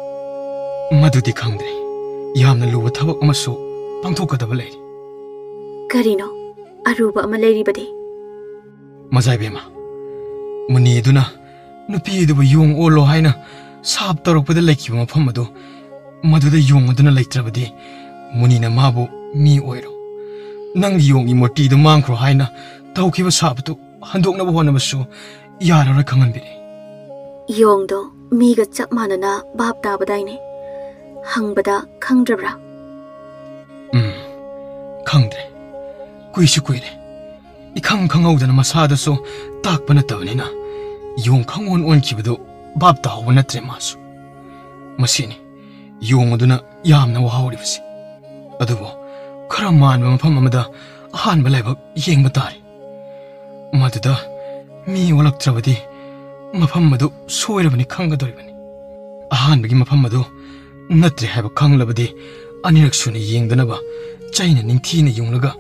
ꯃꯗꯨꯗꯤ ꯈꯪꯗ꯭ꯔꯦ꯫ ꯌꯥꯝꯅ ꯂꯨꯕ ꯊꯕꯛ ꯑꯃꯁꯨ ꯄꯥꯡꯊꯣꯛꯀꯗꯕ ꯂꯩꯔꯤ꯫ ꯀꯔꯤꯅꯣ ꯑꯔꯨꯕ ꯑꯃ ꯂꯩꯔꯤꯕꯗꯤ? ꯃꯖꯥꯏꯕꯦꯝꯃ, ꯃꯨꯅꯤ ꯑꯗꯨꯅ ꯅꯨꯄꯤ ꯑꯗꯨꯕꯨ ꯌꯣꯡ ꯑꯣꯜꯂꯣ ꯍꯥꯏꯅ ꯁꯥꯞ ꯇꯧꯔꯛꯄꯗ ꯂꯩꯈꯤꯕ ꯃꯐꯝ ꯑꯗꯨ, ꯃꯗꯨꯗ ꯌꯣꯡ ꯑꯗꯨꯅ ꯂꯩꯇ꯭ꯔꯕꯗꯤ ꯃꯨꯅꯤꯅ ꯃꯥꯕꯨ ꯃꯤ ꯑꯣꯏꯔꯣ, ꯅꯪꯒꯤ ꯌꯣꯡꯒꯤ ꯃꯨꯔꯇꯤꯗꯨ ꯃꯥꯡꯈ꯭ꯔꯣ ꯍꯥꯏꯅ ꯇꯧꯈꯤꯕ ꯁꯥꯕꯗꯨ ꯍꯟꯗꯣꯛꯅꯕ ꯍꯣꯠꯅꯕꯁꯨ ꯌꯥꯔꯔꯣꯏ ꯈꯪꯍꯟꯕꯤꯔꯦ꯫ ꯌꯣꯡꯗꯣ ꯃꯤꯒ ꯆꯞ ꯃꯥꯟꯅꯅ ꯚꯥꯞ ꯇꯥꯕꯗꯥꯏꯅꯦ꯫ ꯍꯪꯕꯗ ꯈꯪꯗ꯭ꯔꯕ꯭ꯔꯥ? ꯎꯝ, ꯈꯪꯗ꯭ꯔꯦ꯫ ꯀꯨꯏꯁꯨ ꯀꯨꯏꯔꯦ꯫ ꯏꯈꯪ ꯈꯪꯍꯧꯗꯅ ꯃꯁꯥꯗꯁꯨ ꯇꯥꯛꯄ ꯅꯠꯇꯕꯅꯤꯅ ꯌꯣꯡ ꯈꯪꯑꯣꯟ ꯑꯣꯟꯈꯤꯕꯗꯨ ꯚꯥꯞ ꯇꯥꯍꯧꯕ ꯅꯠꯇ꯭ꯔꯦ ꯃꯥꯁꯨ꯫ ꯃꯁꯤꯅꯤ ꯌꯣꯡ ꯑꯗꯨꯅ ꯌꯥꯝꯅ ꯋꯥꯍꯧꯔꯤꯕꯁꯤ꯫ ꯑꯗꯨꯕꯨ ꯈꯔ ꯃꯥꯟꯕ ꯃꯐꯝ ꯑꯃꯗ ꯑꯍꯥꯟꯕ ꯂꯥꯏꯕꯛ ꯌꯦꯡꯕ ꯇꯥꯔꯦ꯫ ꯃꯗꯨꯗ ꯃꯤ ꯑꯣꯜꯂꯛꯇ꯭ꯔꯕꯗꯤ ꯃꯐꯝ ꯑꯗꯨ ꯁꯣꯏꯔꯕꯅꯤ ꯈꯪꯒꯗꯧꯔꯤꯕꯅꯤ꯫ ꯑꯍꯥꯟꯕꯒꯤ ꯃꯐꯝ ꯑꯗꯨ ꯅꯠꯇ꯭ꯔꯦ ꯍꯥꯏꯕ ꯈꯪꯂꯕꯗꯤ ꯑꯅꯤꯔꯛ ꯁꯨꯅ ꯌꯦꯡꯗꯅꯕ ꯆꯩꯅ ꯅꯤꯡꯊꯤꯅ ꯌꯨꯡꯂꯒ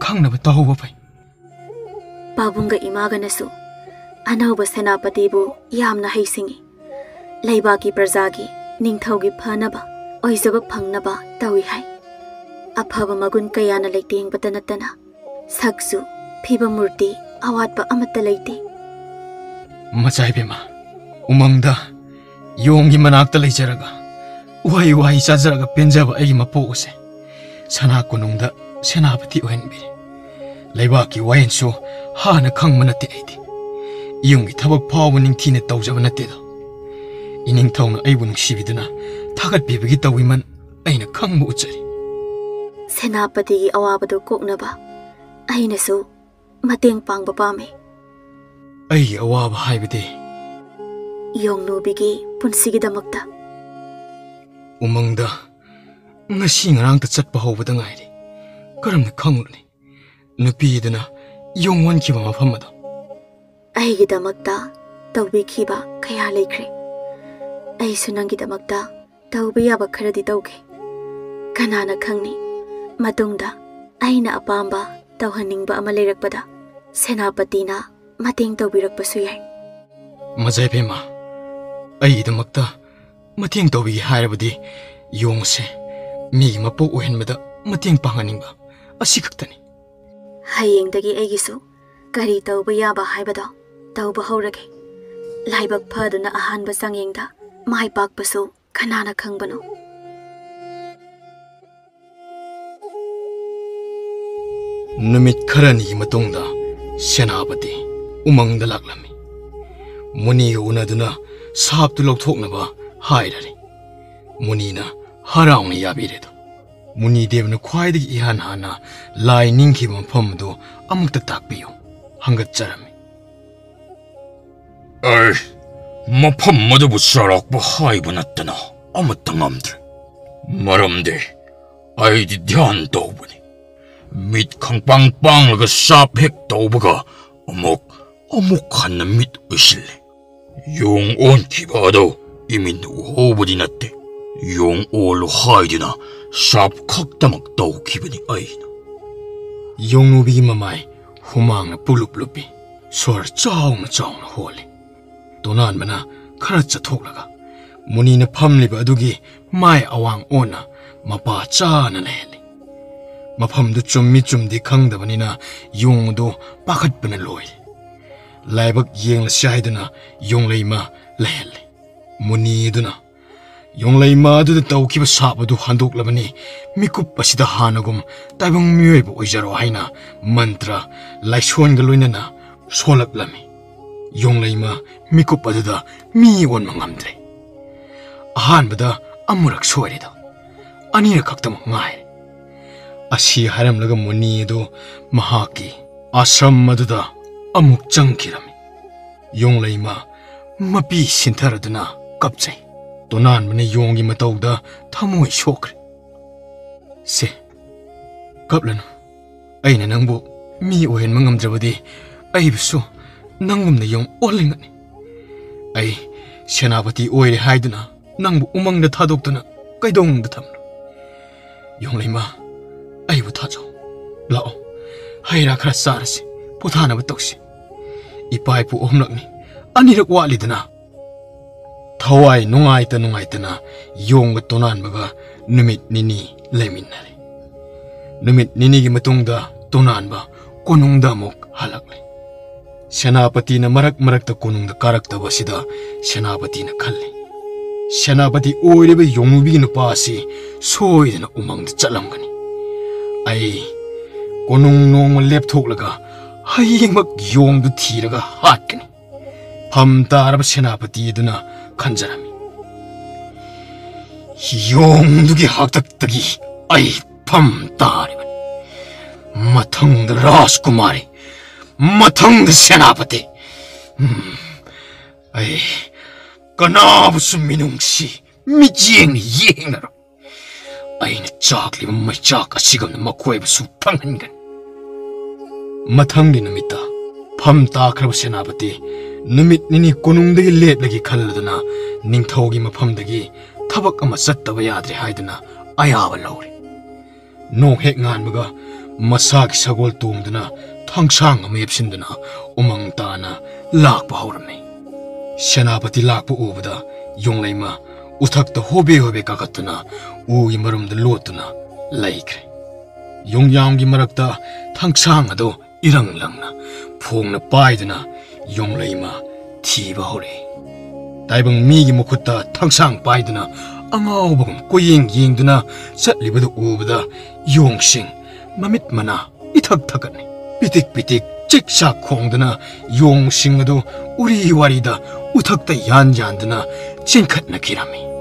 ꯈꯪꯅꯕ ꯇꯧꯍꯧꯕ ꯐꯩ꯫ ꯄꯥꯕꯨꯡꯒ ꯏꯃꯥꯒꯅꯁꯨ ꯑꯅꯧꯕ ꯁꯦꯅꯥꯄꯇꯤꯕꯨ ꯌꯥꯝꯅ ꯍꯩꯁꯤꯡꯏ꯫ ꯂꯩꯕꯥꯛꯀꯤ ꯄ꯭ꯔꯖꯥꯒꯤ ꯅꯤꯡꯊꯧꯒꯤ ꯐꯅꯕ ꯑꯣꯏꯖꯕ ꯐꯪꯅꯕ ꯇꯧꯏ ꯍꯥꯏ꯫ ꯑꯐꯕ ꯃꯒꯨꯟ ꯀꯌꯥꯅ ꯂꯩꯇꯦꯡꯕꯇ ꯅꯠꯇꯅ ꯁꯛꯁꯨ ꯐꯤꯕꯝ ꯃꯨꯔꯇꯤ ꯑꯋꯥꯠꯄ ꯑꯃꯠꯇ ꯂꯩꯇꯦ꯫ ꯃꯆꯥ ꯏꯕꯦꯝꯃ, ꯎꯃꯪꯗ ꯌꯣꯡꯒꯤ ꯃꯅꯥꯛꯇ ꯂꯩꯖꯔꯒ ꯎꯍꯩ ꯋꯥꯍꯩ ꯆꯥꯖꯔꯒ ꯄꯦꯟꯖꯕ ꯑꯩꯒꯤ ꯃꯄꯣꯛ ꯑꯁꯦ ꯁꯅꯥ ꯀꯣꯅꯨꯡꯗ ꯁꯦꯅꯥꯄꯇꯤ ꯑꯣꯏꯍꯟꯕꯤꯔꯦ꯫ ꯂꯩꯕꯥꯛꯀꯤ ꯋꯥꯌꯦꯜꯁꯨ ꯍꯥꯟꯅ ꯈꯪꯕ ꯅꯠꯇꯦ ꯑꯩꯗꯤ꯫ ꯌꯨꯝꯒꯤ ꯊꯕꯛ ꯐꯥꯎꯕ ꯅꯤꯡꯊꯤꯅ ꯇꯧꯖꯕ ꯅꯠꯇꯦꯗꯣ꯫ ꯏꯅꯤꯡꯊꯧꯅ ꯑꯩꯕꯨ ꯅꯨꯡꯁꯤꯕꯤꯗꯨꯅ ꯊꯥꯒꯠꯄꯤꯕꯒꯤ ꯇꯧꯕꯤꯃꯟ ꯑꯩꯅ ꯈꯪꯕ ꯎꯠꯆꯔꯤ꯫ ꯁꯦꯅꯥꯄꯇꯤꯒꯤ ꯑꯋꯥꯕꯗꯨ ꯀꯣꯛꯅꯕ ꯑꯩꯅꯁꯨ ꯃꯇꯦꯡ ꯄꯥꯡꯕ ꯄꯥꯝꯃꯤ꯫ ꯑꯩꯒꯤ ꯑꯋꯥꯕ ꯍꯥꯏꯕꯗꯤ? ꯌꯣꯡꯅꯨꯕꯤꯒꯤ ꯄꯨꯟꯁꯤꯒꯤꯗꯃꯛꯇ꯫ ꯎꯃꯪꯗ ꯉꯁꯤ ꯉꯔꯥꯡꯇ ꯆꯠꯄ ꯍꯧꯕꯗ ꯉꯥꯏꯔꯤ꯫ ꯀꯔꯝꯅ ꯈꯪꯂꯨꯅꯤ ꯅꯨꯄꯤꯗꯨꯅ ꯌꯣꯡ ꯑꯣꯟꯈꯤꯕ ꯃꯐꯝ ꯑꯗꯣ? ꯑꯩꯒꯤꯗꯃꯛꯇ ꯇꯧꯕꯤꯈꯤꯕ ꯀꯌꯥ ꯂꯩꯈ꯭ꯔꯦ꯫ ꯑꯩꯁꯨ ꯅꯪꯒꯤꯗꯃꯛꯇ ꯇꯧꯕ ꯌꯥꯕ ꯈꯔꯗꯤ ꯇꯧꯒꯦ꯫ ꯀꯅꯥꯅ ꯈꯪꯅꯤ, ꯃꯇꯨꯡꯗ ꯑꯩꯅ ꯑꯄꯥꯝꯕ ꯇꯧꯍꯟꯅꯤꯡꯕ ꯑꯃ ꯂꯩꯔꯛꯄꯗ ꯁꯦꯅꯥꯄꯇꯤꯅ ꯃꯇꯦꯡ ꯇꯧꯕꯤꯔꯛꯄꯁꯨ ꯌꯥꯏ꯫ ꯃꯖꯥ ꯏꯕꯦꯝꯃ, ꯑꯩꯒꯤꯗꯃꯛꯇ ꯃꯇꯦꯡ ꯇꯧꯕꯤꯒꯦ ꯍꯥꯏꯔꯕꯗꯤ ꯌꯣꯡꯁꯦ ꯃꯤꯒꯤ ꯃꯄꯣꯛ ꯑꯣꯏꯍꯟꯕꯗ ꯃꯇꯦꯡ ꯄꯥꯡꯍꯟꯅꯤꯡꯕ ꯑꯁꯤ ꯈꯛꯇꯅꯤ꯫ ꯍꯌꯦꯡꯗꯒꯤ ꯑꯩꯒꯤꯁꯨ ꯀꯔꯤ ꯇꯧꯕ ꯌꯥꯕ ꯍꯥꯏꯕꯗꯣ ꯇꯧꯕ ꯍꯧꯔꯒꯦ꯫ ꯂꯥꯏꯕꯛ ꯐꯗꯨꯅ ꯑꯍꯥꯟꯕ ꯆꯥꯡꯌꯦꯡꯗ ꯃꯥꯏ ꯄꯥꯛꯄꯁꯨ ꯀꯅꯥꯅ ꯈꯪꯕꯅꯣ? ꯅꯨꯃꯤꯠ ꯈꯔꯅꯤꯒꯤ ꯃꯇꯨꯡꯗ ꯁꯦꯅꯥꯄꯇꯤ ꯎꯃꯪꯗ ꯂꯥꯛꯂꯝꯃꯤ꯫ ꯃꯨꯅꯤꯒ ꯎꯅꯗꯨꯅ ꯁꯥꯞꯇꯨ ꯂꯧꯊꯣꯛꯅꯕ ꯍꯥꯏꯔꯔꯤ꯫ ꯃꯨꯅꯤꯅ ꯍꯔꯥꯎꯅ ꯌꯥꯕꯤꯔꯦꯗꯣ꯫ ꯃꯨꯅꯤꯗꯦꯕꯅ ꯈ꯭ꯋꯥꯏꯗꯒꯤ ꯏꯍꯥꯟ ꯍꯥꯟꯅ ꯂꯥꯏ ꯅꯤꯡꯈꯤꯕ ꯃꯐꯝ ꯑꯗꯨ ꯑꯃꯨꯛꯇ ꯇꯥꯛꯄꯤꯌꯨ ꯍꯪꯒꯠꯆꯔꯝꯃꯤ꯫ ꯑꯩ ꯃꯐꯝ ꯑꯗꯨꯕꯨ ꯆꯥꯎꯔꯥꯛꯄ ꯍꯥꯏꯕ ꯅꯠꯇꯅ ꯑꯃꯠꯇ ꯉꯝꯗ꯭ꯔꯦ꯫ ꯃꯔꯝꯗꯤ ꯑꯩꯗꯤ ꯙ꯭ꯌꯥꯟ ꯇꯧꯕꯅꯤ꯫ ꯃꯤꯠ ꯈꯪꯄꯥꯡ ꯄꯥꯡꯂꯒ ꯁꯥꯞ ꯍꯦꯛ ꯇꯧꯕꯒ ꯑꯃꯨꯛ ꯑꯃꯨꯛ ꯍꯟꯅ ꯃꯤꯠ ꯎꯏꯁꯤꯜꯂꯤ꯫ ꯌꯣꯡ ꯑꯣꯟꯈꯤꯕ ꯑꯗꯨ ꯏꯃꯤꯠꯅ ꯎꯍꯧꯕꯗꯤ ꯅꯠꯇꯦ꯫ ꯌꯣꯡ ꯑꯣꯜꯂꯨ ꯍꯥꯏꯗꯨꯅ ꯁꯥꯞ ꯈꯛꯇꯃꯛ ꯇꯧꯈꯤꯕꯅꯤ ꯑꯩꯅ꯫ ꯌꯣꯡꯅꯨꯕꯤꯒꯤ ꯃꯃꯥꯏ ꯍꯨꯃꯥꯡꯅ ꯄꯨꯂꯨꯞ ꯂꯨꯞꯄꯤ꯫ ꯁꯣꯔ ꯆꯥꯎꯅ ꯆꯥꯎꯅ ꯍꯣꯜꯂꯤ꯫ ꯇꯣꯅꯥꯟꯕꯅ ꯈꯔ ꯆꯠꯊꯣꯛꯂꯒ ꯃꯨꯅꯤꯅ ꯐꯝꯂꯤꯕ ꯑꯗꯨꯒꯤ ꯃꯥꯏ ꯑꯋꯥꯡ ꯑꯣꯟꯅ ꯃꯄꯥ ꯆꯥꯅ ꯂꯩꯍꯜꯂꯤ꯫ ꯃꯐꯝꯗꯨ ꯆꯨꯝꯃꯤ ꯆꯨꯝꯗꯦ ꯈꯪꯗꯕꯅꯤꯅ ꯌꯣꯡ ꯑꯗꯨ ꯄꯥꯈꯠꯄꯅ ꯂꯣꯏꯔꯦ꯫ ꯂꯥꯏꯕꯛ ꯌꯦꯡꯂꯁꯤ ꯍꯥꯏꯗꯨꯅ ꯌꯣꯡꯂꯩꯃ ꯂꯩꯍꯜꯂꯤ꯫ ꯃꯨꯅꯤ ꯑꯗꯨꯅ ꯌꯣꯡꯂꯩꯃ ꯑꯗꯨꯗ ꯇꯧꯈꯤꯕ ꯁꯥꯞ ꯑꯗꯨ ꯍꯟꯗꯣꯛꯂꯕꯅꯤ꯫ ꯃꯤꯀꯨꯞ ꯑꯁꯤꯗ ꯍꯥꯟꯅꯒꯨꯝ ꯇꯥꯏꯕꯪ ꯃꯤꯑꯣꯏꯕ ꯑꯣꯏꯖꯔꯣ ꯍꯥꯏꯅ ꯃꯟꯇ꯭ꯔ ꯂꯥꯏꯁꯣꯟꯒ ꯂꯣꯏꯅꯅ ꯁꯣꯜꯂꯛꯂꯝꯃꯤ꯫ ꯌꯣꯡꯂꯩꯃ ꯃꯤꯀꯨꯞ ꯑꯗꯨꯗ ꯃꯤ ꯑꯣꯟꯕ ꯉꯝꯗ꯭ꯔꯦ꯫ ꯑꯍꯥꯟꯕꯗ ꯑꯃꯨꯔꯛ ꯁꯣꯏꯔꯦꯗꯣ, ꯑꯅꯤꯔꯛ ꯈꯛꯇꯃꯛ ꯉꯥꯏꯔꯦ꯫ ꯑꯁꯤ ꯍꯥꯏꯔꯝꯂꯒ ꯃꯨꯅꯤ ꯑꯗꯨ ꯃꯍꯥꯛꯀꯤ ꯑꯥꯁ꯭ꯔꯝ ꯑꯗꯨꯗ ꯑꯃꯨꯛ ꯆꯪꯈꯤꯔꯝꯃꯤ꯫ ꯌꯣꯡꯂꯩꯃ ꯃꯄꯤ ꯁꯤꯟꯊꯔꯗꯨꯅ ꯀꯞꯆꯩ꯫ ꯇꯣꯅꯥꯟꯕꯅ ꯌꯣꯡꯒꯤ ꯃꯇꯧꯗ ꯊꯃꯣꯏ ꯁꯣꯛꯈ꯭ꯔꯦ꯫ "ꯁꯦ, ꯀꯞꯂꯅꯨ꯫ ꯑꯩꯅ ꯅꯪꯕꯨ ꯃꯤ ꯑꯣꯏꯍꯟꯕ ꯉꯝꯗ꯭ꯔꯕꯗꯤ ꯑꯩꯕꯨꯁꯨ ꯅꯪꯒꯨꯝꯅ ꯌꯣꯡ ꯑꯣꯜꯂꯤꯉꯠꯅꯤ꯫ ꯑꯩ ꯁꯦꯅꯥꯄꯇꯤ ꯑꯣꯏꯔꯦ ꯍꯥꯏꯗꯨꯅ ꯅꯪꯕꯨ ꯎꯃꯪꯗ ꯊꯥꯗꯣꯛꯇꯨꯅ ꯀꯩꯗꯧꯅꯨꯡꯗ ꯊꯝꯂꯣꯏ꯫ ꯌꯣꯡꯂꯩꯃ, ꯑꯩꯕꯨ ꯊꯥꯖꯧ꯫ ꯂꯥꯛꯑꯣ, ꯍꯩ ꯔꯥ ꯈꯔ ꯆꯥꯔꯁꯤ, ꯄꯣꯊꯥꯅꯕ ꯇꯧꯁꯤ꯫ ꯏꯄꯥ ꯏꯄꯨ ꯑꯍꯨꯝꯂꯛꯅꯤ, ꯑꯅꯤꯔꯛ ꯋꯥꯠꯂꯤꯗꯅ꯫" ꯊꯋꯥꯏ ꯅꯨꯡꯉꯥꯏꯇ ꯅꯨꯡꯉꯥꯏꯇꯅ ꯌꯣꯡꯒ ꯇꯣꯅꯥꯟꯕꯒ ꯅꯨꯃꯤꯠ ꯅꯤꯅꯤ ꯂꯩꯃꯤꯟꯅꯔꯦ꯫ ꯅꯨꯃꯤꯠ ꯅꯤꯅꯤꯒꯤ ꯃꯇꯨꯡꯗ ꯇꯣꯅꯥꯟꯕ ꯀꯣꯅꯨꯡꯗ ꯑꯃꯨꯛ ꯍꯜꯂꯛꯂꯦ꯫ ꯁꯦꯅꯥꯄꯇꯤꯅ ꯃꯔꯛ ꯃꯔꯛꯇ ꯀꯣꯅꯨꯡꯗ ꯀꯥꯔꯛꯇꯕ ꯑꯁꯤꯗ ꯁꯦꯅꯥꯄꯇꯤꯅ ꯈꯜꯂꯤ, "ꯁꯦꯅꯥꯄꯇꯤ ꯑꯣꯏꯔꯤꯕ ꯌꯣꯡꯅꯨꯕꯤꯒꯤ ꯅꯨꯄꯥ ꯑꯁꯤ ꯁꯣꯏꯗꯅ ꯎꯃꯪꯗ ꯆꯠꯂꯝꯒꯅꯤ꯫ ꯑꯩ ꯀꯣꯅꯨꯡ ꯅꯣꯡꯃ ꯂꯦꯞꯊꯣꯛꯂꯒ ꯍꯌꯦꯡꯃꯛ ꯌꯣꯡꯗꯨ ꯊꯤꯔꯒ ꯍꯥꯠꯀꯅꯤ꯫ ꯐꯝ ꯇꯥꯔꯕ ꯁꯦꯅꯥꯄꯇꯤ ꯑꯗꯨꯅ ꯈꯟꯖꯔꯝꯃꯤ꯫ ꯌꯣꯡꯗꯨꯒꯤ ꯍꯥꯛꯇꯛꯇꯒꯤ ꯑꯩ ꯐꯝ ꯇꯥꯔꯤꯕꯅꯤ꯫ ꯃꯊꯪꯗ ꯔꯥꯖꯀꯨꯃꯥꯔꯤ, ꯃꯊꯪꯗ ꯁꯦꯅꯥꯄꯇꯤ꯫ ꯎꯝ, ꯑꯩ ꯀꯅꯥꯕꯨꯁꯨ ꯃꯤꯅꯨꯡꯁꯤ ꯃꯤꯠꯌꯦꯡꯅ ꯌꯦꯡꯂꯔꯣꯏ꯫ ꯑꯩꯅ ꯆꯥꯛꯂꯤꯕ ꯃꯩꯆꯥꯛ ꯑꯁꯤꯒꯨꯝꯅ ꯃꯈꯣꯏꯕꯨꯁꯨ ꯐꯪꯍꯟꯒꯅꯤ꯫ ꯃꯊꯪꯒꯤ ꯅꯨꯃꯤꯠꯇ ꯐꯝ ꯇꯥꯈ꯭ꯔꯕ ꯁꯦꯅꯥꯄꯇꯤ ꯅꯨꯃꯤꯠ ꯅꯤꯅꯤ ꯀꯣꯅꯨꯡꯗꯒꯤ ꯂꯦꯞꯂꯒꯦ ꯈꯜꯂꯗꯨꯅ ꯅꯤꯡꯊꯧꯒꯤ ꯃꯐꯝꯗꯒꯤ ꯊꯕꯛ ꯑꯃ ꯆꯠꯇꯕ ꯌꯥꯗ꯭ꯔꯦ ꯍꯥꯏꯗꯨꯅ ꯑꯌꯥꯕ ꯂꯧꯔꯦ꯫ ꯅꯣꯡ ꯍꯦꯛ ꯉꯥꯟꯕꯒ ꯃꯁꯥꯒꯤ ꯁꯒꯣꯜ ꯇꯣꯡꯗꯨꯅ ꯊꯥꯡꯁꯥꯡ ꯑꯃ ꯌꯦꯞꯁꯤꯟꯗꯨꯅ ꯎꯃꯪ ꯇꯥꯅ ꯂꯥꯛꯄ ꯍꯧꯔꯝꯃꯤ꯫ ꯁꯦꯅꯥꯄꯇꯤ ꯂꯥꯛꯄ ꯎꯕꯗ ꯌꯣꯡꯂꯩꯃ ꯎꯊꯛꯇ ꯍꯣꯕꯦ ꯍꯣꯕꯦ ꯀꯥꯈꯠꯇꯨꯅ ꯎꯒꯤ ꯃꯔꯨꯝꯗ ꯂꯣꯠꯇꯨꯅ ꯂꯩꯈ꯭ꯔꯦ꯫ ꯌꯣꯡꯌꯥꯝꯒꯤ ꯃꯔꯛꯇ ꯊꯥꯡꯁꯥꯡ ꯑꯗꯨ ꯏꯔꯪ ꯂꯪꯅ ꯐꯣꯡꯅ ꯄꯥꯏꯗꯨꯅ ꯌꯣꯡꯂꯩꯃ ꯊꯤꯕ ꯍꯧꯔꯛꯏ꯫ ꯇꯥꯏꯕꯪ ꯃꯤꯒꯤ ꯃꯈꯨꯠꯇ ꯊꯥꯡꯁꯥꯡ ꯄꯥꯏꯗꯨꯅ ꯑꯉꯥꯎꯕꯒꯨꯝ ꯀꯣꯏꯌꯦꯡ ꯌꯦꯡꯗꯨꯅ ꯆꯠꯂꯤꯕꯗꯨ ꯎꯕꯗ ꯌꯣꯡꯁꯤꯡ ꯃꯃꯤꯠ ꯃꯅꯥ ꯏꯊꯛ ꯊꯛꯀꯠꯅꯩ꯫ ꯄꯤꯇꯤꯛ ꯄꯤꯇꯤꯛ ꯆꯤꯛ ꯆꯥꯛ ꯈꯣꯡꯗꯨꯅ ꯌꯣꯡꯁꯤꯡ ꯑꯗꯨ ꯎꯔꯤ ꯋꯥꯔꯤꯗ ꯎꯊꯛꯇ ꯌꯥꯟ ꯌꯥꯟꯗꯨꯅ ꯆꯦꯟꯈꯠꯅꯈꯤꯔꯝꯃꯤ꯫